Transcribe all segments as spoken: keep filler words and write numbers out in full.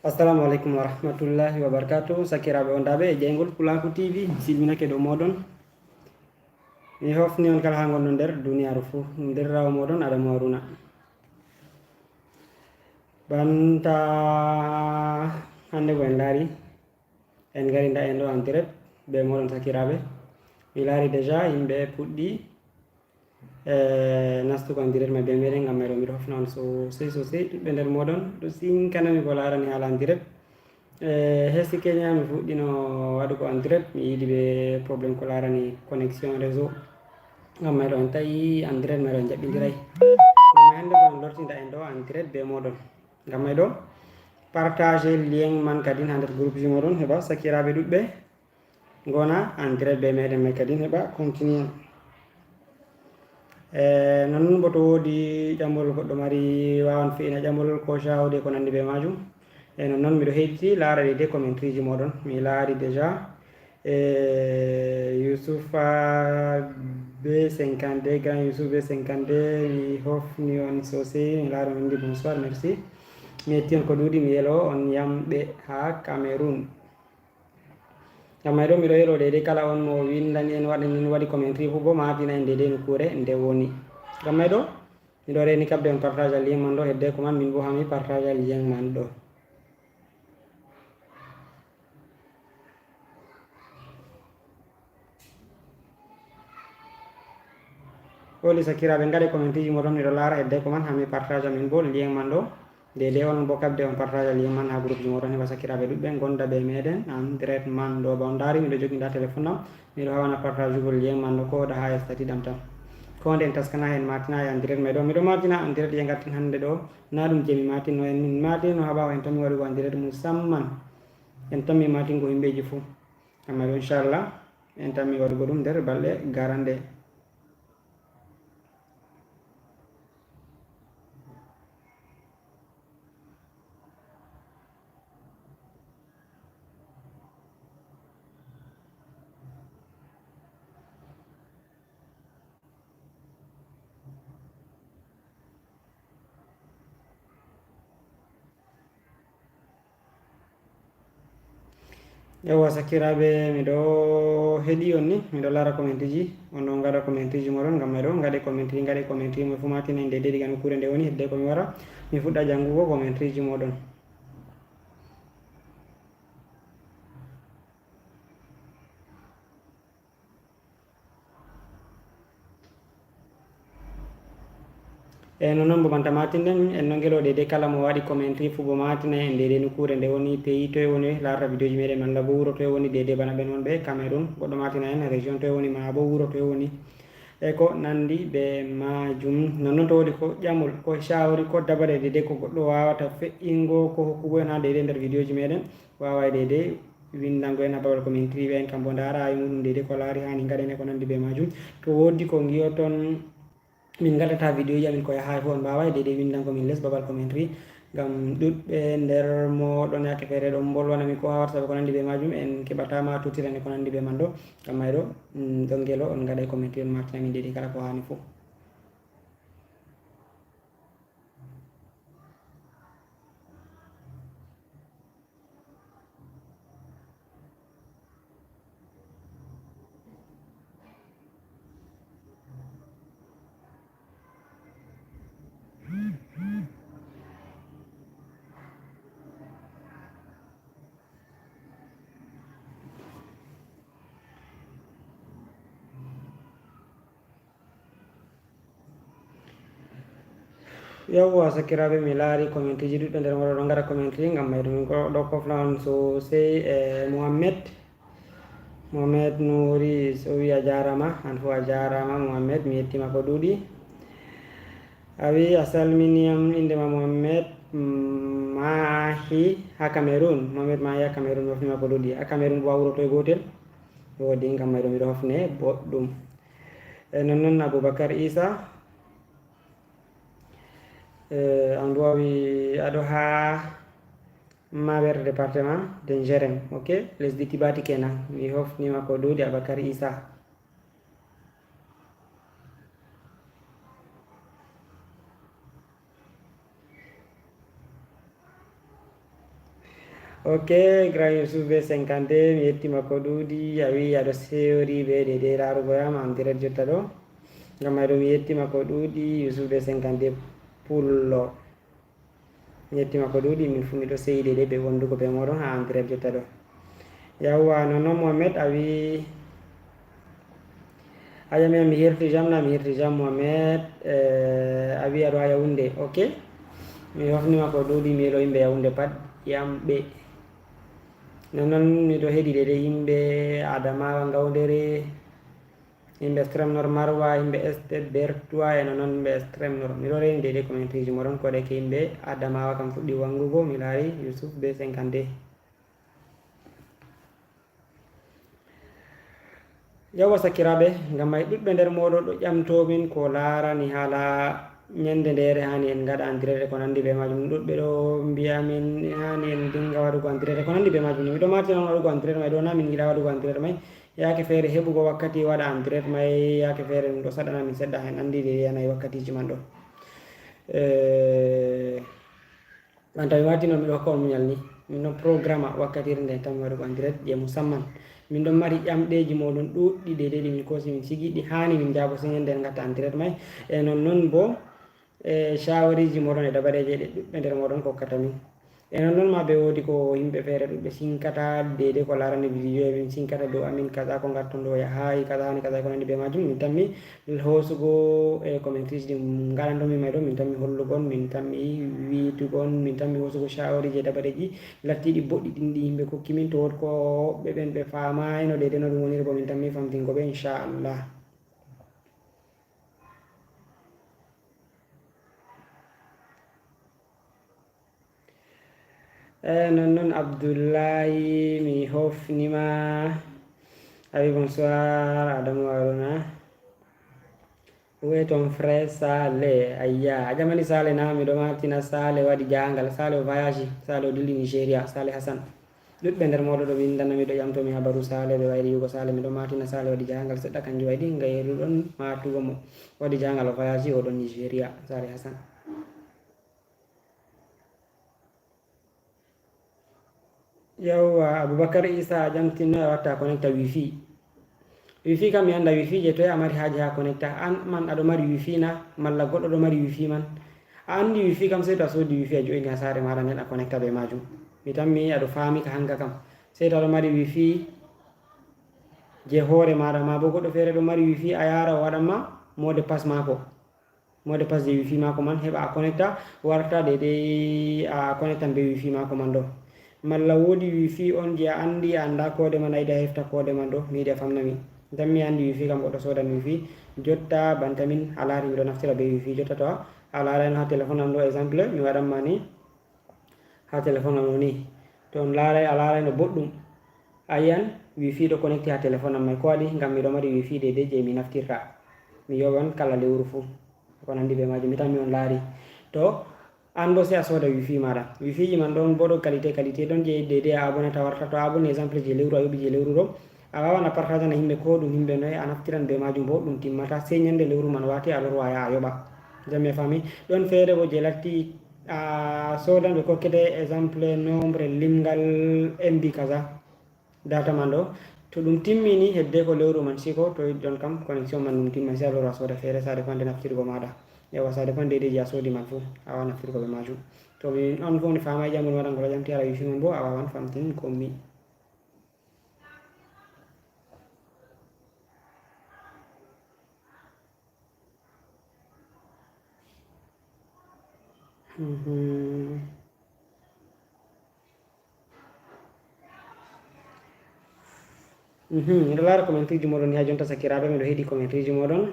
Assalamu aleykum wa rahmatullahi wa barakatuh. Sakiraaɓe on daaɓe e jeyngol Pulaaku T V, mi silminake dow mooɗon. Mi hofni on kala haa ngonɗon nder duniyaaru fuu. Nder rawo mooɗon Adamu Haruna. Banta hannde ko en ndaari, en ngari nda en ɗo en direct bee mooɗon sakiraaɓe. Mi laari déjà yimɓe puɗɗi e nastugo en direct may bee meɗen, ngam may ɗo miɗo hofna on sosey sosey. Ɗuɗɓe nder mooɗon ɗo sinkanami ko laarani haala en direct. E hesi Kenya mi fuɗɗino waɗugo en direct, mi yiidi bee problème ko laarani connexion réseau. Ngam may ɗo en tawi en direct may ɗo en jaɓɓindiray. Ngam may hannde ko en lortinta en ɗo en direct bee mooɗon. Ngam may ɗo partage lien man kadin haa nder groupe ji mooɗon heɓa sakiraaɓe ɗuɗɓe ngona en direct bee meɗen may kadin heɓa continue. E non non bo to woodi ƴamol goɗɗo mari, waawan fe'ina ƴamol ko shawde ko nanndi bee maajum. E non non miɗo heɗiti laara de commentaire ji mooɗon. Mi laari déjà e Youssoufa B cinquante-deux, grand Youssouf B cinquante-deux, mi hofni on sosey. Mi laari on winndi bonsoir, merci. Mi yetti on ko ɗuuɗi, mi yelo on yamɓe haa Cameroun. Ngam may ɗo miɗo yelo deydey kala on mo winndani en, waɗani en, waɗi commentaire fuu bo maatina en deydey nokkuure nde woni. Ngam may ɗo miɗo reeni kaɓde on partage lien man ɗo hedde ko man, min bo haa mi partage lien man ɗo. Holi sakiraaɓe, ngaɗe commentaire ji mooɗon, miɗo laara hedde ko man haa mi partage min bo lien man ɗo. Deydey onon bo kaɓde on partage lien man haa groupe ji mooɗon heɓa sakiraaɓe ɗuɗɓe ngonda bee meɗen en direct man ɗo. Ba on ndaari miɗo jogi nda téléphone am, miɗo hawana partage ugol lien man ɗo ko waɗa haa statut ɗam tan. Ko nde en taskana en maatina en direct may ɗo. Miɗo maatina en direct ye ngartin hannde ɗo, na ɗum je mi maatinno en, min maatinno haa ɓaawo en tammi waɗugo en direct musamman. En tammi maatingo yimɓeeji fuu. Amma ɗo inchallah en tammi waɗugo ɗum nder balɗe garanɗe. Yawwa sakiraaɓe, miɗo heɗi on ni, miɗo laara commentaire ji, on ɗon ngaɗa commentaire ji mooɗon, ngam may ɗo ngaɗe commentaire, ngaɗe commentaire, mo fuu maatina en deydey diga nokkuure nde woni, hedde ko mi wara, mi fuɗɗa janngugo commentaire ji mooɗon. E non non bo banta maatinɗen, en ɗon ngelo deydey kala mo waɗi commentaire fuu bo maatina en deydey nokkuure nde woni, pays toye woni laarata vidéo ji meɗen, malla bo wuro toye woni, deydey bana ɓen wonɓe Cameroun, goɗɗo maatina en région toye woni, maa bo wuro toye woni. E ko nanndi bee maajum. Non non to woodi ko ƴamol, ko shawari, ko dabare deydey ko goɗɗo waawata fe'ingo, ko hokkugo en haa deydey nder vidéo ji meɗen, waaway deydey winndango en haa babal commentaire, en kam bo ndaara e muuɗum deydey ko laari haani ngaɗen e ko nanndi bee maajum. To woodi ko ngi'oton min ngaɗata vidéo ji amin ko yahaay fuu, on mbaaway deydey winndango min les babal commentaire, ngam ɗuɗɓe nder mooɗon yaake feere ɗon mbolwana min ko haa WhatsApp ko nanndi bee maajum, en keɓataa ma tuttiran e ko nanndi bee man ɗo. Ngam may ɗo, mm, ɗon ngelo on ngaɗa commentaire, on maatina min deydey kala ko haani fuu. Yawwa sakiraaɓe, mi laari commentaire ji ɗuɗɗe nder mooɗon ɗon ngaɗa commentaire, ngam may ɗum ko ɗo kofla on sosey. E Mohammed, Mohammed Nouri o wi a jaaraama, an fuu a jaaraama Mohammed, mi yettiima ko ɗuuɗi. A wi a salmini am, innde ma Mohammed, mm, Maahi haa Cameroun. Mohammed Maahi haa Cameroun, mi hofni ma ko ɗuuɗi. Haa Cameroun bo a wuro toy gootel? Woodi, ngam may ɗo miɗo hofne boɗɗum. E non non Abubakar Isa, e, an bo a wi aɗo haa Mawer, département de Ngerem, ok, lesdi Tibati kenan. Mi hofni ma ko ɗuuɗi Abakar Isa. Ok, grand Youssouf B cinquante-deux, mi yettima ko ɗuuɗi. A wi aɗo sewori ɓe de de laarugo yam en direct jotta ɗo. Ngam may ɗo mi yettima ko ɗuuɗi, Youssouf B cinquante-deux Pullo. Mi yettima ko ɗuuɗi, min fuu miɗo seyi de de ɓe wondugo be moɗon ha en direct jotta ɗo. Yawwa, non non Mohamed, a wi a yami am mi hirti jam na, mi hirti jam Mohamed, eh, a wi aɗo ha Yaoundé, ok. Mi hofnima ko ɗuuɗi, mi yelo yimɓe Yaoundé pat, yam ɓe. Non non miɗo heɗi de de yimɓe Adamawa Ngawdere, yimɓe Extrême Nord Marwa, yimɓe Est Bertois, e non non yimɓe Extrême Nord. Miɗo reni de de commentaire ji moɗon, ko ɗeke yimɓe Adamawa kam fuɗɗi wangugo, mi laari Youssouf B cinquante-deux. Yawwa sakiraaɓe, ngam may ɗuɗɓe nder mooɗon ɗo ƴamtoo min ko laarani haala ñannde ndeere haani en ngaɗa en direct e ko nanndi bee maajum. Ɗuɗɓe ɗo mbi'a min haani en ndinnga waɗugo en direct e ko nanndi bee maajum. Miɗo maartina on waɗugo en direct may ɗo, na min ngiɗaa waɗugo en direct may. Yaake feere heɓugo wakkati waɗa en direct may, yaake feere ɗum ɗo saɗana min seɗɗa, en anndi de yanayi wakkatiiji man ɗo. Eh, Banta mi wattino miɗo hokka on muñal ni, min ɗon programme wakkatire nde tan mi waɗugo en direct je musamman. Min ɗon mari ƴamɗeeji mooɗon ɗuuɗɗi deydey ɗi min koosi min sigi, ɗi haani min njaabo sey ñande en ngatta en direct may. E non non boo, e shaawariiji mooɗon e dabareeje ɗe ɗuɗɓe nder mooɗon kokkata min. E non non ma ɓe woodi ko yimɓe feere ɗuɗɓe sinkata deydey ko laarani video e min sinkata dow amin kaza ko ngatton ɗo yahaay, kaza haani kaza e ko nanndi bee maajum. Min tammi hoosugo e commentaire ji ɗi ngaɗanɗon min may ɗo, min tammi hollugon, min tammi wiitugon, min tammi hoosugo shaawariiji e dabareeji lattiiɗi boɗɗi ɗin ɗi yimɓe kokki min. To wood ko woɓɓe ɓen ɓe faamaayno deydey no ɗum woniri boo, min tammi famtingo ɓe, inchallah. Eh, non non Abdullahi, mi hofnima. A wi bonsoir, Adamu Haruna. Où est ton frère Sale? Ayya, a ƴamani Sale na? Miɗo maartina Sale waɗi jahangal. Sale o voyage, Sale o dilli Nigeria, Sale Hassan. Ɗuɗɓe nder mooɗon ɗo winndana mi, ɗo ƴamto mi habaru Sale, ɓe wayri wi'ugo Sale. Miɗo maartina Sale waɗi jahangal seɗɗa, kanjum waɗi ngayruɗon maartugo mo. Waɗi jahangal o voyage, o ɗon Nigeria, Sale Hassan. Yawwa, Abubakar Isa a ƴamtin noy a watta a connecta wifi. Wifi kam mi annda wifi je toy a mari haaje haa connecta. An man aɗo mari wifi na? Malla goɗɗo ɗo mari wifi man? A anndi wifi kam sey to a soodi wifi a jo'ini haa saare maaɗa nden a connecta bee maajum. Mi tammi aɗo faami ka hanga kam. Sey to aɗo mari wifi je hoore maaɗa, maa boo goɗɗo feere ɗo mari wifi a yaara o waɗan ma mot de passe maako. Mot de passe je wifi maako man, heɓa a connecta, warta deydey a connectan bee wifi maako man ɗo. Malla woodi wifi on je a anndi, a anndaa koode man, a yiɗi a hefta koode man ɗo, mi yiɗi a famna mi. Ngam mi anndi wifi kam goɗɗo soodan wifi. Jotta banta min, a laari miɗo naftira bee wifi. Jotta to a, a laarayno haa telefon am ɗo, exemple, mi waɗan ma ni. Haa telefon am ɗo ni. To on laaray, a laarayno boɗɗum. A yi'an wifi ɗo connecté haa telefon am may. Ko waɗi? Ngam miɗo mari wifi deydey je mi naftirta. Mi yoɓan kala lewru fuu. Ko nanndi bee maajum, mi tammi on laari. To, an boo sey a sooda wifi maaɗa. Wifiiji man ɗon boo ɗon qualité, qualité ɗon je deydey a abonata warta. To a aboni exemple je lewru, a yoɓi je lewru ɗo, a waawan a partagana yimɓe ko ɗum yimɓe noy a naftiran bee maajum boo ɗum timmata. Sey ñande lewru man waati a lorwa a yaha a yoɓa. Jam mi faami. Ɗon feere boo je latti a soodan ɓe kokkete exemple nombre limngal M B kaza data man ɗo. To ɗum timmini hedde ko lewru man siko to yiɗi ɗon kam connexion man ɗum timma sey a loro a sooda feere, ça dépend de naftirgo maaɗa. Yawwa, ça dépend deydey je a soodi man fuu a waawan naftirgo bee maajum. To mi on fuu ni faama e jam on waɗan ko ƴamti haala wifi man boo a waawan famtin ko mi. Mhm. Mhm, miɗo laara commentaire ji moɗon ni haa jonta sakiraaɓe, miɗo heɗi commentaire ji moɗon.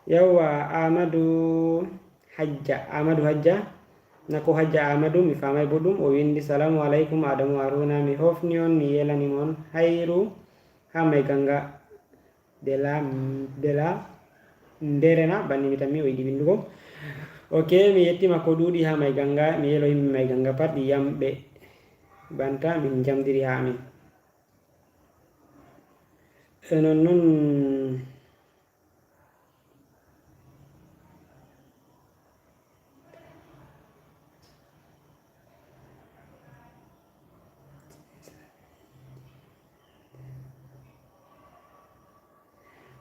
Yawwa, Amadou Hajja, Amadou Hajja, na ko Hajja Amadou, mi faamay boɗɗum. O winndi, "Salaamu aleykum, Adamu Haruna, mi hofni on, mi yelanima on hayru haa may ganga de la, de la nderena," banni mi tammi o yiɗi winndugo. Ok, mi yettima ko ɗuuɗi haa may ganga, mi yelo yimɓe may ganga pat, yamɓe banta min njamdiri haa amin. E non non,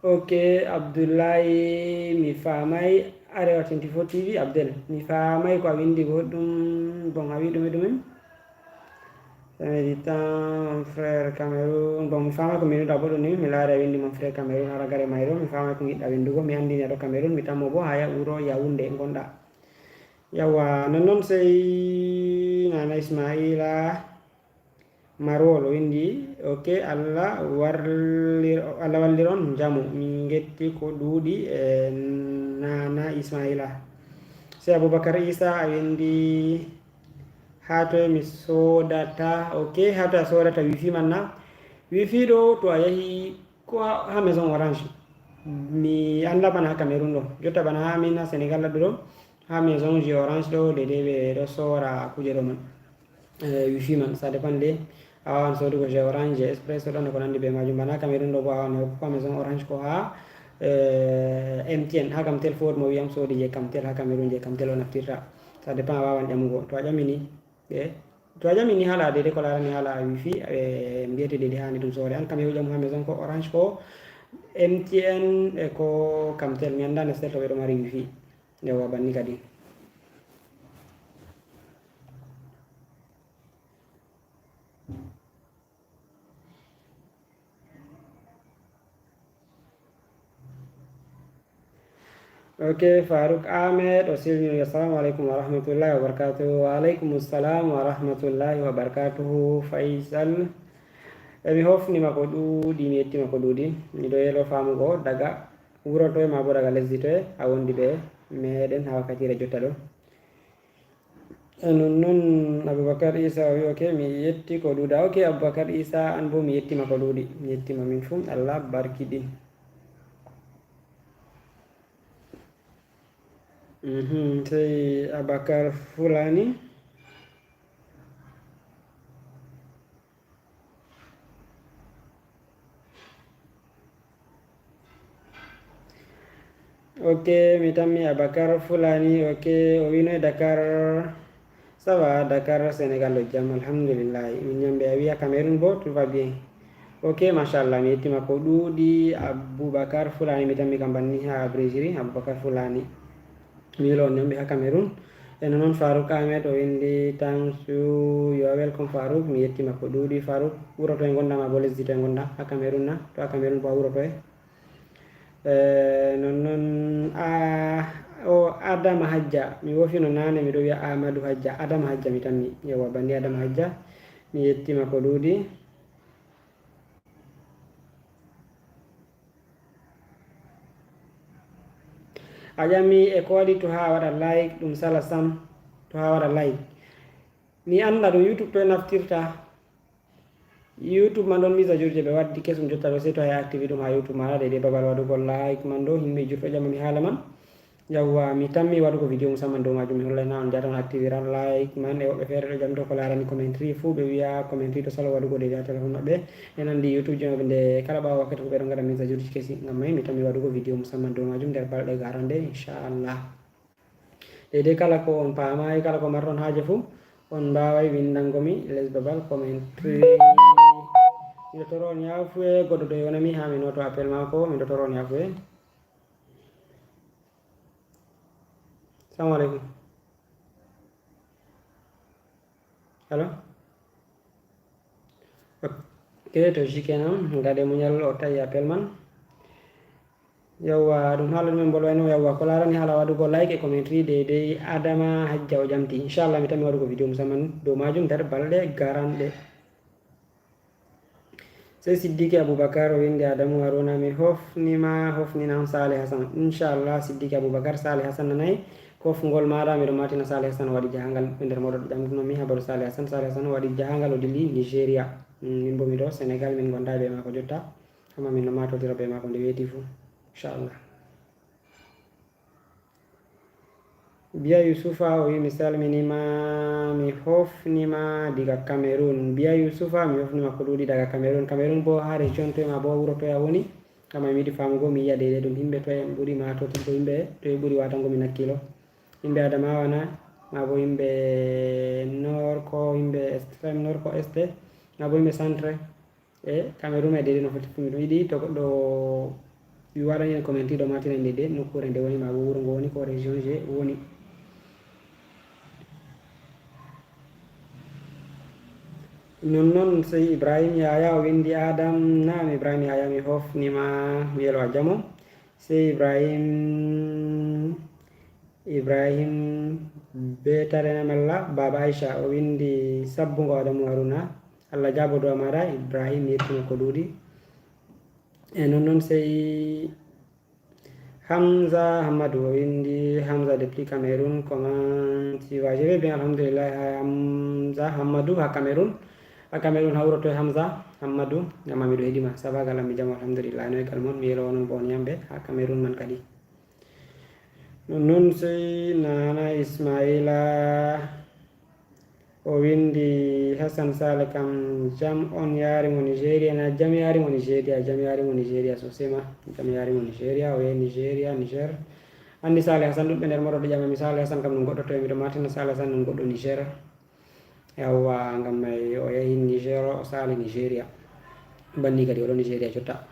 Ok, Abdoulaye, mi faamay. Arewa twenty-four T V, Abdel, mi faamay ko a winndi ko hoɗum. Bon, a wi ɗume ɗumen? Ça me dit tant, mon frère Cameroun. Bon, mi faamay ko mbinuɗa boɗo ni. Mi laari a winndi mon frère Cameroun, hara gare mayro. Mi faamay ko ngiɗɗa winndugo. Mi anndini aɗo Cameroun. Mi tammo bo haa ya wuro Yaoundé ngonɗa. Yawwa, non non sey Nana Ismaila Marwol o winndi, ok, Allah warlir, Allah wallir on njamu. Min ngetti ko ɗuuɗi, e Nana Ismaila. Sey Abubakar Isa a winndi, haa toye mi soodata? Ok, haa toye a soodata wifi man na? Wifi ɗo to a yahi ko ha, ha maison Orange. Mi annda bana ha Cameroun ɗo. Jotta bana ha min ha Senegal ɗo ɗo, ha maison ji Orange ɗo, dede ɓe ɗo soora kuje ɗo man. Eh, wifi man, ça dépend de. A wawan sodugo je Orange, je Expresso ɗon e ko nandi be majum. Bana ha Cameroun ɗo bo a wawan yahugo ko ha maison Orange ko ha, eh, M T N. Ha Camtel fo mo wiyam sodi je Camtel ha Cameroun, je Camtel o naftirta. Ça dépend, a wawan ƴamugo. To a ƴami ni, ɓe, to a ƴami ni haala dede ko larani haala wifi, ɓe mbiyete dede hani ɗum soore. An kam yahu ƴamu ha maison ko Orange ko M T N e ko Camtel. Mi annda nde serto ɓe ɗo mari wifi. Yawwa, banni kadi. Ok, Farouk Ahmed o silmini, assalamu aleykum wa rahmatullahi wa barakatuhu. Wa aleykum salam wa rahmatullahi wa barakatuhu. Faisal, e mi hofnima ko ɗuuɗi, mi yettima ko ɗuuɗi. Miɗo yelo famugo daga wuro toye ma bo daga lesdi toye a wondi be meɗen ha wakkatire jotta ɗo. E non non Abubakar Isa o wi, ok, mi yetti ko ɗuuɗa. Ok, Abubakar Isa, an bo mi yettima ko ɗuuɗi. Mi yettima min fu. Allah barkiɗin. Mhm, sey Abakar Fulani. Ok, mi tammi Abakar Fulani. Ok, o wino e Dakar. Ça va, Dakar, Sénégal ɗo jam, alhamdulillahi. Min ñambe a wiya Cameroun bo, tout va bien. Ok, machallah, mi yettima ko ɗuuɗi. Abubakar Fulani, mi tammi kam banni ha Brésil, Abubakar Fulani. Mi wilo on ñambe ha Cameroun. E non non Farouk Ahmed o windi, thanks you, you are welcome Farouk. Mi yettima ko ɗuuɗi Farouk. Wuro toye ngonɗa ma bo lesdi toye ngonɗa? Ha Cameroun na? To ha Cameroun bo a wuro toye? Eh, non non, a, o Adama Hajja. Mi wofino nane miɗo wiya Amadou Hajja. Adama Hajja mi tammi. Yawwa, banni Adama Hajja. Mi yettima ko ɗuuɗi. A ƴami e ko waɗi to ha waɗa like, ɗum sala sam to ha waɗa like. Mi annda ɗum YouTube toye naftirta. YouTube man ɗon mise à jour je ɓe waddi kesum jotta ɗo, sey to a active ɗum ha YouTube maɗa, daidai babal waɗugo like man ɗo, himɓe jurɗo ƴama mi hala man. Yawwa, mi tammi waɗugo video musamman dow majum, mi hollay na on jata on activiran like man, e woɓɓe feere ɗo ƴamto ko larani commentary fu, ɓe wiya commentary ɗo sala waɗugo daidai ha telefon maɓɓe. E nandi YouTube ji maɓɓe nde kala ɓawo wakkati fu ɓe ɗon ngaɗa mise à jour ji kesi, ngam mai mi tammi waɗugo video musamman dow majum nder balɗe garande, inchallah. Daidai kala ko on paamai, kala ko marɗon haaje fu, on mbawai windango mi les babal commentary. Miɗo toro on yafuye, goɗɗo ɗo yonami ha mi noto appel mako, miɗo toro on yafuye. Salamu aleykum. Allo? Ok, to ji kenan, ngaɗe muñal o tawi appel man. Yawwa, ɗum haala ɗumen bolwayno, yawwa, ko larani haala waɗugo like e commentary, daidai Adama Hajja o ƴamti. Inchallah, mi tammi waɗugo video musamman dow majum nder balɗe garanɗe. Sey Siddiqui Aboubacar o windi, Adamu Haruna, mi hofnima, hofninan Saleh Hassan. Inchallah, Siddiqui Aboubacar, Saleh Hassan nanai kofngol maɗa, miɗo matina Saleh Hassan o waɗi jahangal, ɓe nder moɗo ɓe ƴamtuno mi habaru Saleh Hassan. Saleh Hassan o waɗi jahangal, o dilli Nigeria. Mm, min bo miɗo Senegal, min gonda be mako jotta. Amma min no matotira be mako nde weeti fu. Inchallah. Biya Yusufa o wi, mi salminima, mi hofnima diga Cameroun. Biya Yusufa, mi hofnima ko ɗuuɗi daga Cameroun. Cameroun bo ha région toye ma bo wuro toye a woni? Amma mi yiɗi famugo, mi yiya daidai ɗum himɓe toye en ɓuri matotirgo, himɓe toye ɓuri watango min hakkilo? Himɓe Adamawa na? Ma bo himɓe nord ko himɓe extrême nord ko est? Ma bo himɓe centre? E Cameroun e daidai no foti fu, miɗo yiɗi to goɗɗo Waɗan en commentaire ɗo matina nde de nokkuure nde woni, ma wuro ngo woni, ko région je woni. Non non sey Ibrahim Yaya o windi Adam. Naam Ibrahim Yaya, mi hofnima, mi yelo a jamo. Sey Ibrahim, Ibrahim Betare Malla Baba Aisha o windi sabbungo Adamu Haruna. Allah jaabo du'a maɗa Ibrahim, mi yettima ko ɗuuɗi. E non non sey Hamza Hammadou o windi, Hamza depuis Cameroun, comment tu vas? Je vais bien, alhamdulillah. Hamza Hammadou ha Cameroun. Ha Cameroun ha wuro toye Hamza Hammadou? Amma miɗo heɗima. Ça va, galam mi jamo, alhamdulillah. No e gal mon, mi yelo onon bon yamɓe ha Cameroun man kadi. Non non sey Nana Ismaila o windi, Hassan Sale kam jam on yaari mo Nigeria na? Jam yaari mo Nigeria, jam yaari mo Nigeria sosai ma. Jam yaari mo Nigeria, o yahi Nigeria, Niger. Andi Sale Hassan, ɗuɗɓe nder moɗo ɗo ƴama mi, Sale Hassan kam ɗum goɗɗo toye? Miɗo matina Sale Hassan ɗum goɗɗo Niger. Yawwa, ngam mai o yahi Niger, o sali Nigeria. Banni kadi o ɗo Nigeria jotta.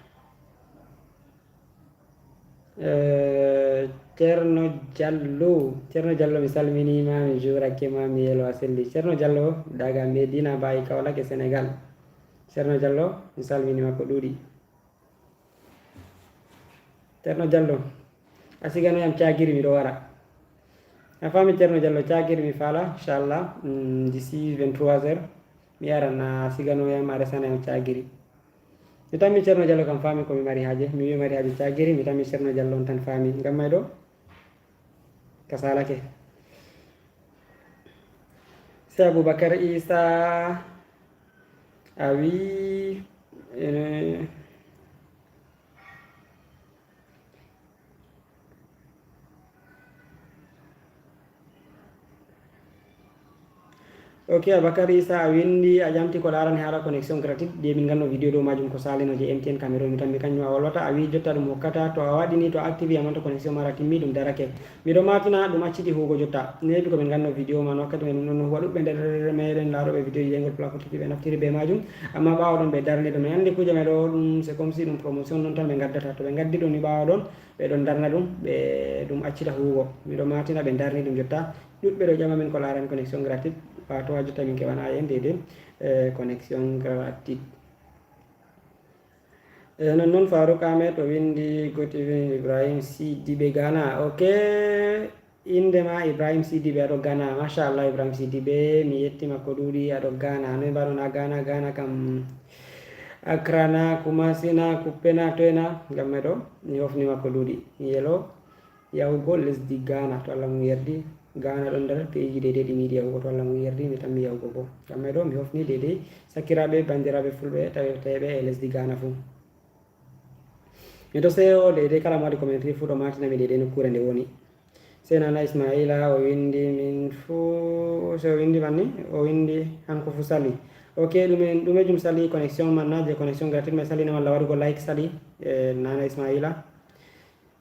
Eh, Ceerno Jallo, Ceerno Jallo, mi salminima, mi juurake ma, mi yelo a selli. Ceerno Jallo, daga Medina Baye, Kaolack e Senegal. Ceerno Jallo, mi salminima ko ɗuuɗi. Ceerno Jallo, a siganoyam cagiri, miɗo wara. A faami Ceerno Jallo, cagiri mi fala, inchallah, mm, d'ici vingt-trois heures, mi aran a siganoyam, a resanayam cagiri. Mi tammi Ceerno Jallo kam faami ko mi mari haaje. Mi wi mari haaje cagiri, mi tammi Ceerno Jallo on tan faami. Ngam may ɗo ka salake. Sey Abubakar Isa a wi, eh, Ok, Abakar Isa a windi, a ƴamti ko laarani haala connexion gratuite, je min ganno vidéo dow majum ko salino je M T N Cameroun, mi tammi kanjum a wolwata, a wi jotta ɗum hokkata, to a waɗi ni, to a activi amanta connexion mara timmi, ɗum darake. Miɗo matina ɗum acciti huwugo jotta. Neeɓi ko min ganno vidéo man wakkati men ɗum ɗon huwa, ɗuɗɓe nder meɗen laaroɓe vidéo jeyngol placotiɗi ɓe naftiri be majum, amma ɓawo ɗon ɓe darni ɗum. En andi kuje may ɗo ɗum c'est comme si ɗum promotion non tan ɓe gaddata, to ɓe gaddi ɗum ni ɓawo ɗon ɓe ɗon darna ɗum, ɓe ɗum accita huwugo. Miɗo matina ɓe darni ɗum jotta. Ɗuɗɓe ɗo ƴama min ko laarani connexion gratuite, wato ha jotta min keɓana en deydey, eh, connexion gratuite. E non non Farouk Ahmed o windi, Goti windi Ibrahim Sidibe Ghana. Ok, inde ma Ibrahim Sidibe, aɗo Ghana. Machallah Ibrahim Sidibe, mi yettima ko ɗuuɗi, aɗo Ghana. Noy mbaɗon ha Ghana? Ghana kam Accra na, Kumasi na, Kuppe na, toy na? Ngam meɗo mi hofnima ko ɗuuɗi. Mi yelo yahugo lesdi Ghana, to Allah mum yardi. Ghana ɗon nder peeji deydey ɗi mi yiɗi yahugo, to Allah mum yardi, mi tammi yahugo bo. Ngam may ɗo mi hofni deydey sakiraaɓe, banndiraaɓe fulɓe taweteyɓe e lesdi Ghana fuu. Mi to seyo deydey kala mo waɗi commentary fuu ɗo matina mi deydey nokkuure nde woni. Sey Nana Ismaila o windi min fuu, sey o windi banni, o windi han ko fuu sali. Ok, ɗume, ɗumejum sali, connexion man na, je connexion gratuite may sali na walla waɗugo like sali, eh, Nana Ismaila?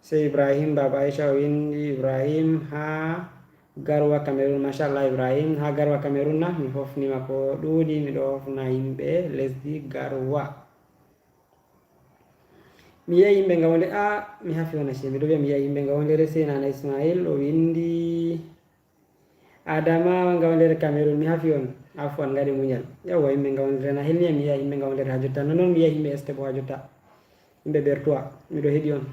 Sey Ibrahim Baba Aisha o windi, Ibrahim ha Garoua Cameroun. Machallah Ibrahim ha Garoua Cameroun na, mi hofnima ko ɗuuɗi, miɗo hofna yimɓe lesdi Garoua. Mi yi'ay yimɓe Ngawoundéré, a, mi hafi on ashe, miɗo wi'a mi yi'ay yimɓe Ngawoundéré. Sey Nana Ismail o windi, Adama Ngawoundéré Cameroun, mi hafi on. Afwan, ngaɗe muñal. Yawwa, yimɓe Ngawoundéré na helni am, mi yi'a yimɓe Ngawoundéré ha jotta. Non non mi yi'a yimɓe Este bo ha jotta. Yimɓe Bertois, miɗo heɗi on.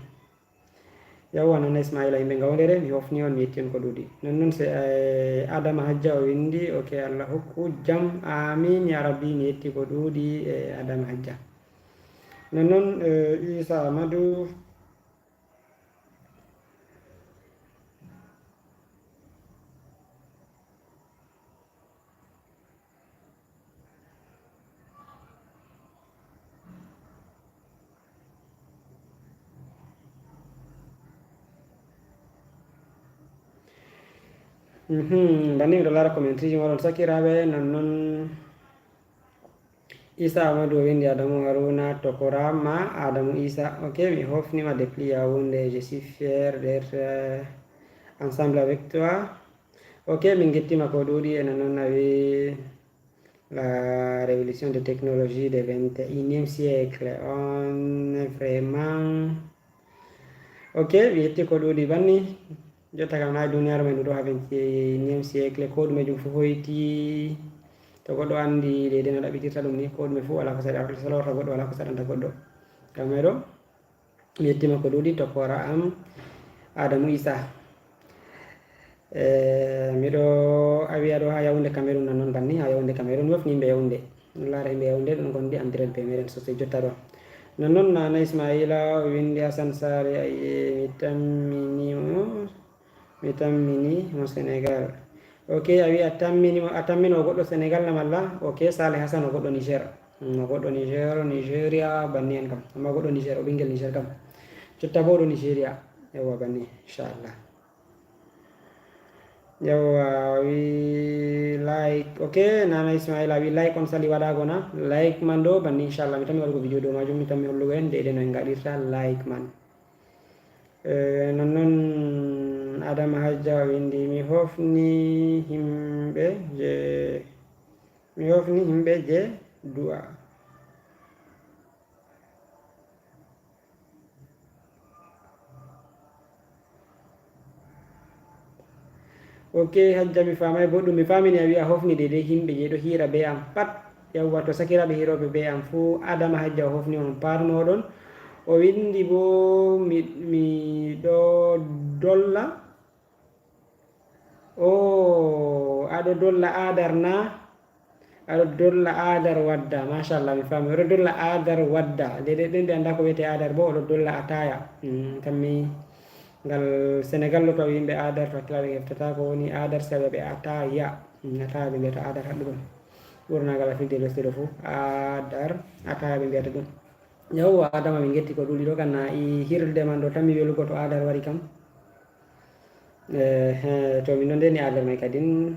Yawwa, non Ismaila, yimɓe Ngawoundéré, mi hofni on, mi yetti on ko ɗuuɗi. Non non se, eh, Adama Hajja o windi, ok, Allah hokku jam. Amin ya Rabbi, mi yetti ko ɗuuɗi, eh, Adama Hajja. Non non, eh, Isa Amadou. Mhm, banni miɗo laara commentary ji moɗon sakiraaɓe, non non. Isa Amadou o windi Adamu Haruna Tokora ma Adamu Isa. Ok, mi hofnima depuis Yaoundé. Je suis fier d'être, euh, ensemble avec toi. Ok, min gettima ko ɗuuɗi e non non a wi la révolution de technologie de vingt et unième siècle. On est vraiment Ok, mi yetti ko ɗuuɗi banni. Jotta kam na e duniyaaru men ndu ɗo ha vingt-et-unième siècle, ko ɗume jum fof hoyti. To goɗɗo anndi de, de no ɗaɓɓitirta ɗum ni, ko ɗume fof wala ko saɗa-, salorta goɗɗo, wala ko saɗanta goɗɗo. Kam meɗo, mi yettima ko ɗuuɗi, toppora am Adamu Isa. Eh, miɗo, a wiya ɗo ha Yaoundé Cameroun, non non banni, ha Yaoundé Cameroun, mi wofni yimɓe Yaoundé. Laara yimɓe Yaoundé, ɗon gondi en direct be meɗen sosai jotta ɗo. Non non, Nana Ismaila, o windi Hassan Sare, aye, mi tammini mo, mi tammini mo Sénégal. Ok, a wi a tammini mo, a tammini o goɗɗo Sénégal na malla? Ok, Saleh Hassan o goɗɗo Niger. Mm, o goɗɗo Niger, Nigeria, banni en kam. Amma o goɗɗo Niger, o ɓingel Niger kam. Jotta bo o ɗo Nigeria. Yawwa, banni, inchallah. Yawwa, wi like. Ok, Nana Ismaila wi like on sali waɗago na? Like man ɗo, banni, inchallah. Mi tammi waɗugo video dow majum, mi tammi hollugo en de, de no en gaɗirta like man. Eh, non non Adama Hajja o windi, mi hofni himɓe je, mi hofni himɓe je du'a. Ok, Hajja, mi faamay boɗɗum. Mi faamini a wi'a hofni deydey himɓe je ɗo hiira be am pat. Yawwa, to sakiraaɓe hiirooɓe be am fuu, Adama Hajja o hofni on pat mooɗon. O windi bo, mi, mi ɗo dolla. O, aɗo dolla Adar na? Aɗo dolla Adar Wadda. Machallah, mi faami. Oɗo dolla Adar Wadda. Deydey ɓen ɓe annda ko wiyetee Adar bo, oɗo dolla Ataya. Mm, kammi ngal Senegal ɗo, to a wi yimɓe Adar, to hakkilaaɓe heftata ko woni Adar, si a wi'a ɓe Ataya. Mm, Ataya ɓe mbiyata Adar haɗɗo ɗum. Ɓurna ngal Afrique de l'Ouest ɗo fuu. Adar, Ataya ɓe mbiyata ɗum. Yawwa, Adama, min ngetti ko ɗuuɗi ɗo, kan na i hirde man ɗo, tammi welugo to Adar wari kam. Eh, eh, to min ɗon ndeni Adar may kadin.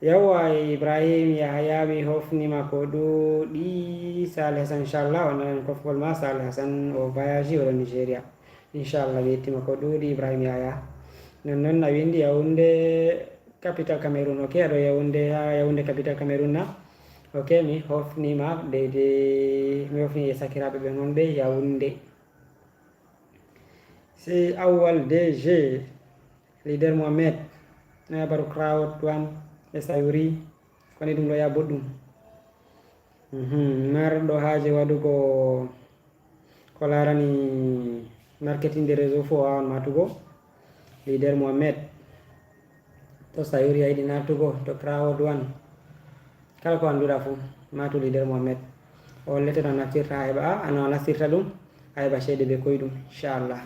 Yawwa, Ibrahim Yahaya, mi hofni ma ko ɗuuɗi. Saleh Hassan, inchallah, o nanan kofgol ma. Saleh Hassan, o voyage, o ɗon Nigeria. Inchallah, mi yettima ko ɗuuɗi, Ibrahim Yahaya. Non non, a windi Yaoundé, capital Cameroun. Ok, aɗo Yaoundé, ha Yaoundé, capital Cameroun na? Ok, mi hofni ma deydey, mi hofni e sakiraaɓe ɓe ngonɓe Yaoundé. Sey Awwal D G, leader Mohamed, na habaru crowd one, e Sayuri, koni ɗum ɗo ya boɗɗum. Mhm, marɗo haaje waɗugo ko laarani marketing de réseau fuu, o waawan maatugo, leader Mohamed. To Sayuri a yiɗi naatugo to crowd one, kala ko annduɗa fuu, maatu leader Mohamed. O hollete no a naftirta a heɓa, a, no a naftirta ɗum, a heɓa ceede be koyɗum, inchallah.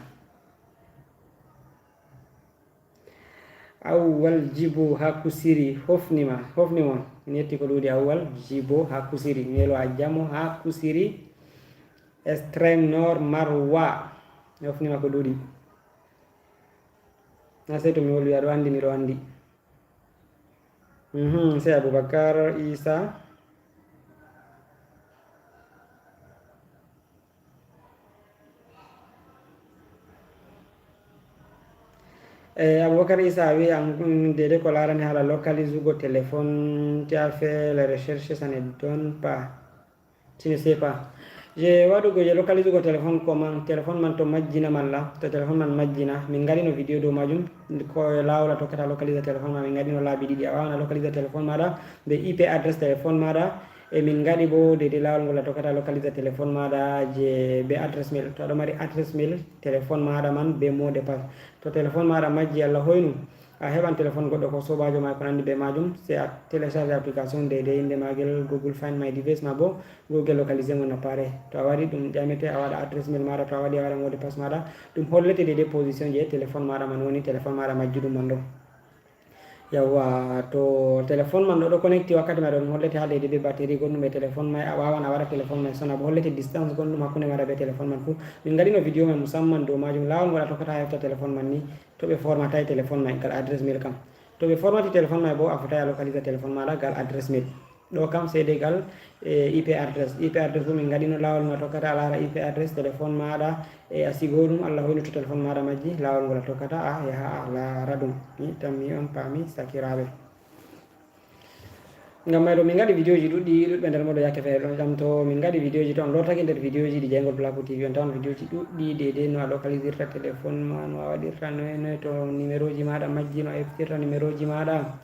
Awwal Jibo ha Kusiri, hofni ma, hofni mo. Mi yetti ko ɗuuɗi Awwal Jibo ha Kusiri. Mi welo a jamo ha Kusiri, Extrême Nord, Marwa. Mi hofni ma ko ɗuuɗi. Na sey to mi wolwi, aɗo anndi, miɗo anndi. Mhm, sey Abubakar Isa. E, Abubakar Isa wi an, mm, dede ko larani hala localizugo téléphone, tu as fait les recherches, ça ne donne pas. Tu ne sais pas. Je waɗugo je localizugo téléphone ko man, téléphone man to majjina malla, to téléphone man majjina, min ngaɗino vidéo dow majum, ko lawol a tokkata localiser téléphone ma, min ngaɗino laabi ɗiɗi. A wawan a localiser téléphone maɗa be I P adresse téléphone maɗa, e min ngaɗi bo dede lawol ngol a tokkata localiser téléphone maɗa je be adresse mail. To aɗo mari adresse mail téléphone maɗa man be mot de passe. To téléphone maɗa majji, Allah hoynu, a heɓan téléphone goɗɗo ko sobajo ma ko nandi be majum, se a télécharge application dede inde magel Google Find My Device ma bo Google Localiser mon appareil. To a waɗi ɗum ƴamete, a waɗa adresse mail maɗa, to a waɗi a waɗa mot de passe maɗa, ɗum hollete dede position je téléphone maɗa man woni, téléphone maɗa majjuɗum man ɗo. Yawwa, to téléphone man ɗo, ɗo connecté wakkati ma ɗo, ɗum hollete ha dede be batterie gonɗum e téléphone may, a wawan a waɗa téléphone may sona bo, hollete distance gonɗum hakkunde maɗa be téléphone man fu. Min ngaɗino vidéo may musamman dow majum, lawol ngol a tokkata a hefta téléphone man ni, to ɓe formatay téléphone may, ngal adresse mail kam. To ɓe formati téléphone may bo, a fotay a localisa téléphone maɗa ngal adresse mail. Ɗo kam seede ngal, e, I P adresse. I P adresse bo min ngaɗino lawol ngol a tokkata a lara I P adresse téléphone maɗa, e, a sigo ɗum, Allah hoyni to téléphone maɗa majji, lawol ngol a tokkata a yaha a lara ɗum. Mi tammi on paami sakiraaɓe. Ngam may ɗo min ngaɗi vidéoji ɗuɗɗi, ɗuɗɓe nder moɗo yakke feere ɗon ƴamto, min ngaɗi vidéoji to on lortake nder vidéoji ɗi Jeyngol Placo T V, on tawan vidéoji ɗuɗɗi deydey no a localisirta téléphone ma, no a waɗirta noye noye, to numéroji maɗa majji, no a eftirta numéroji maɗa.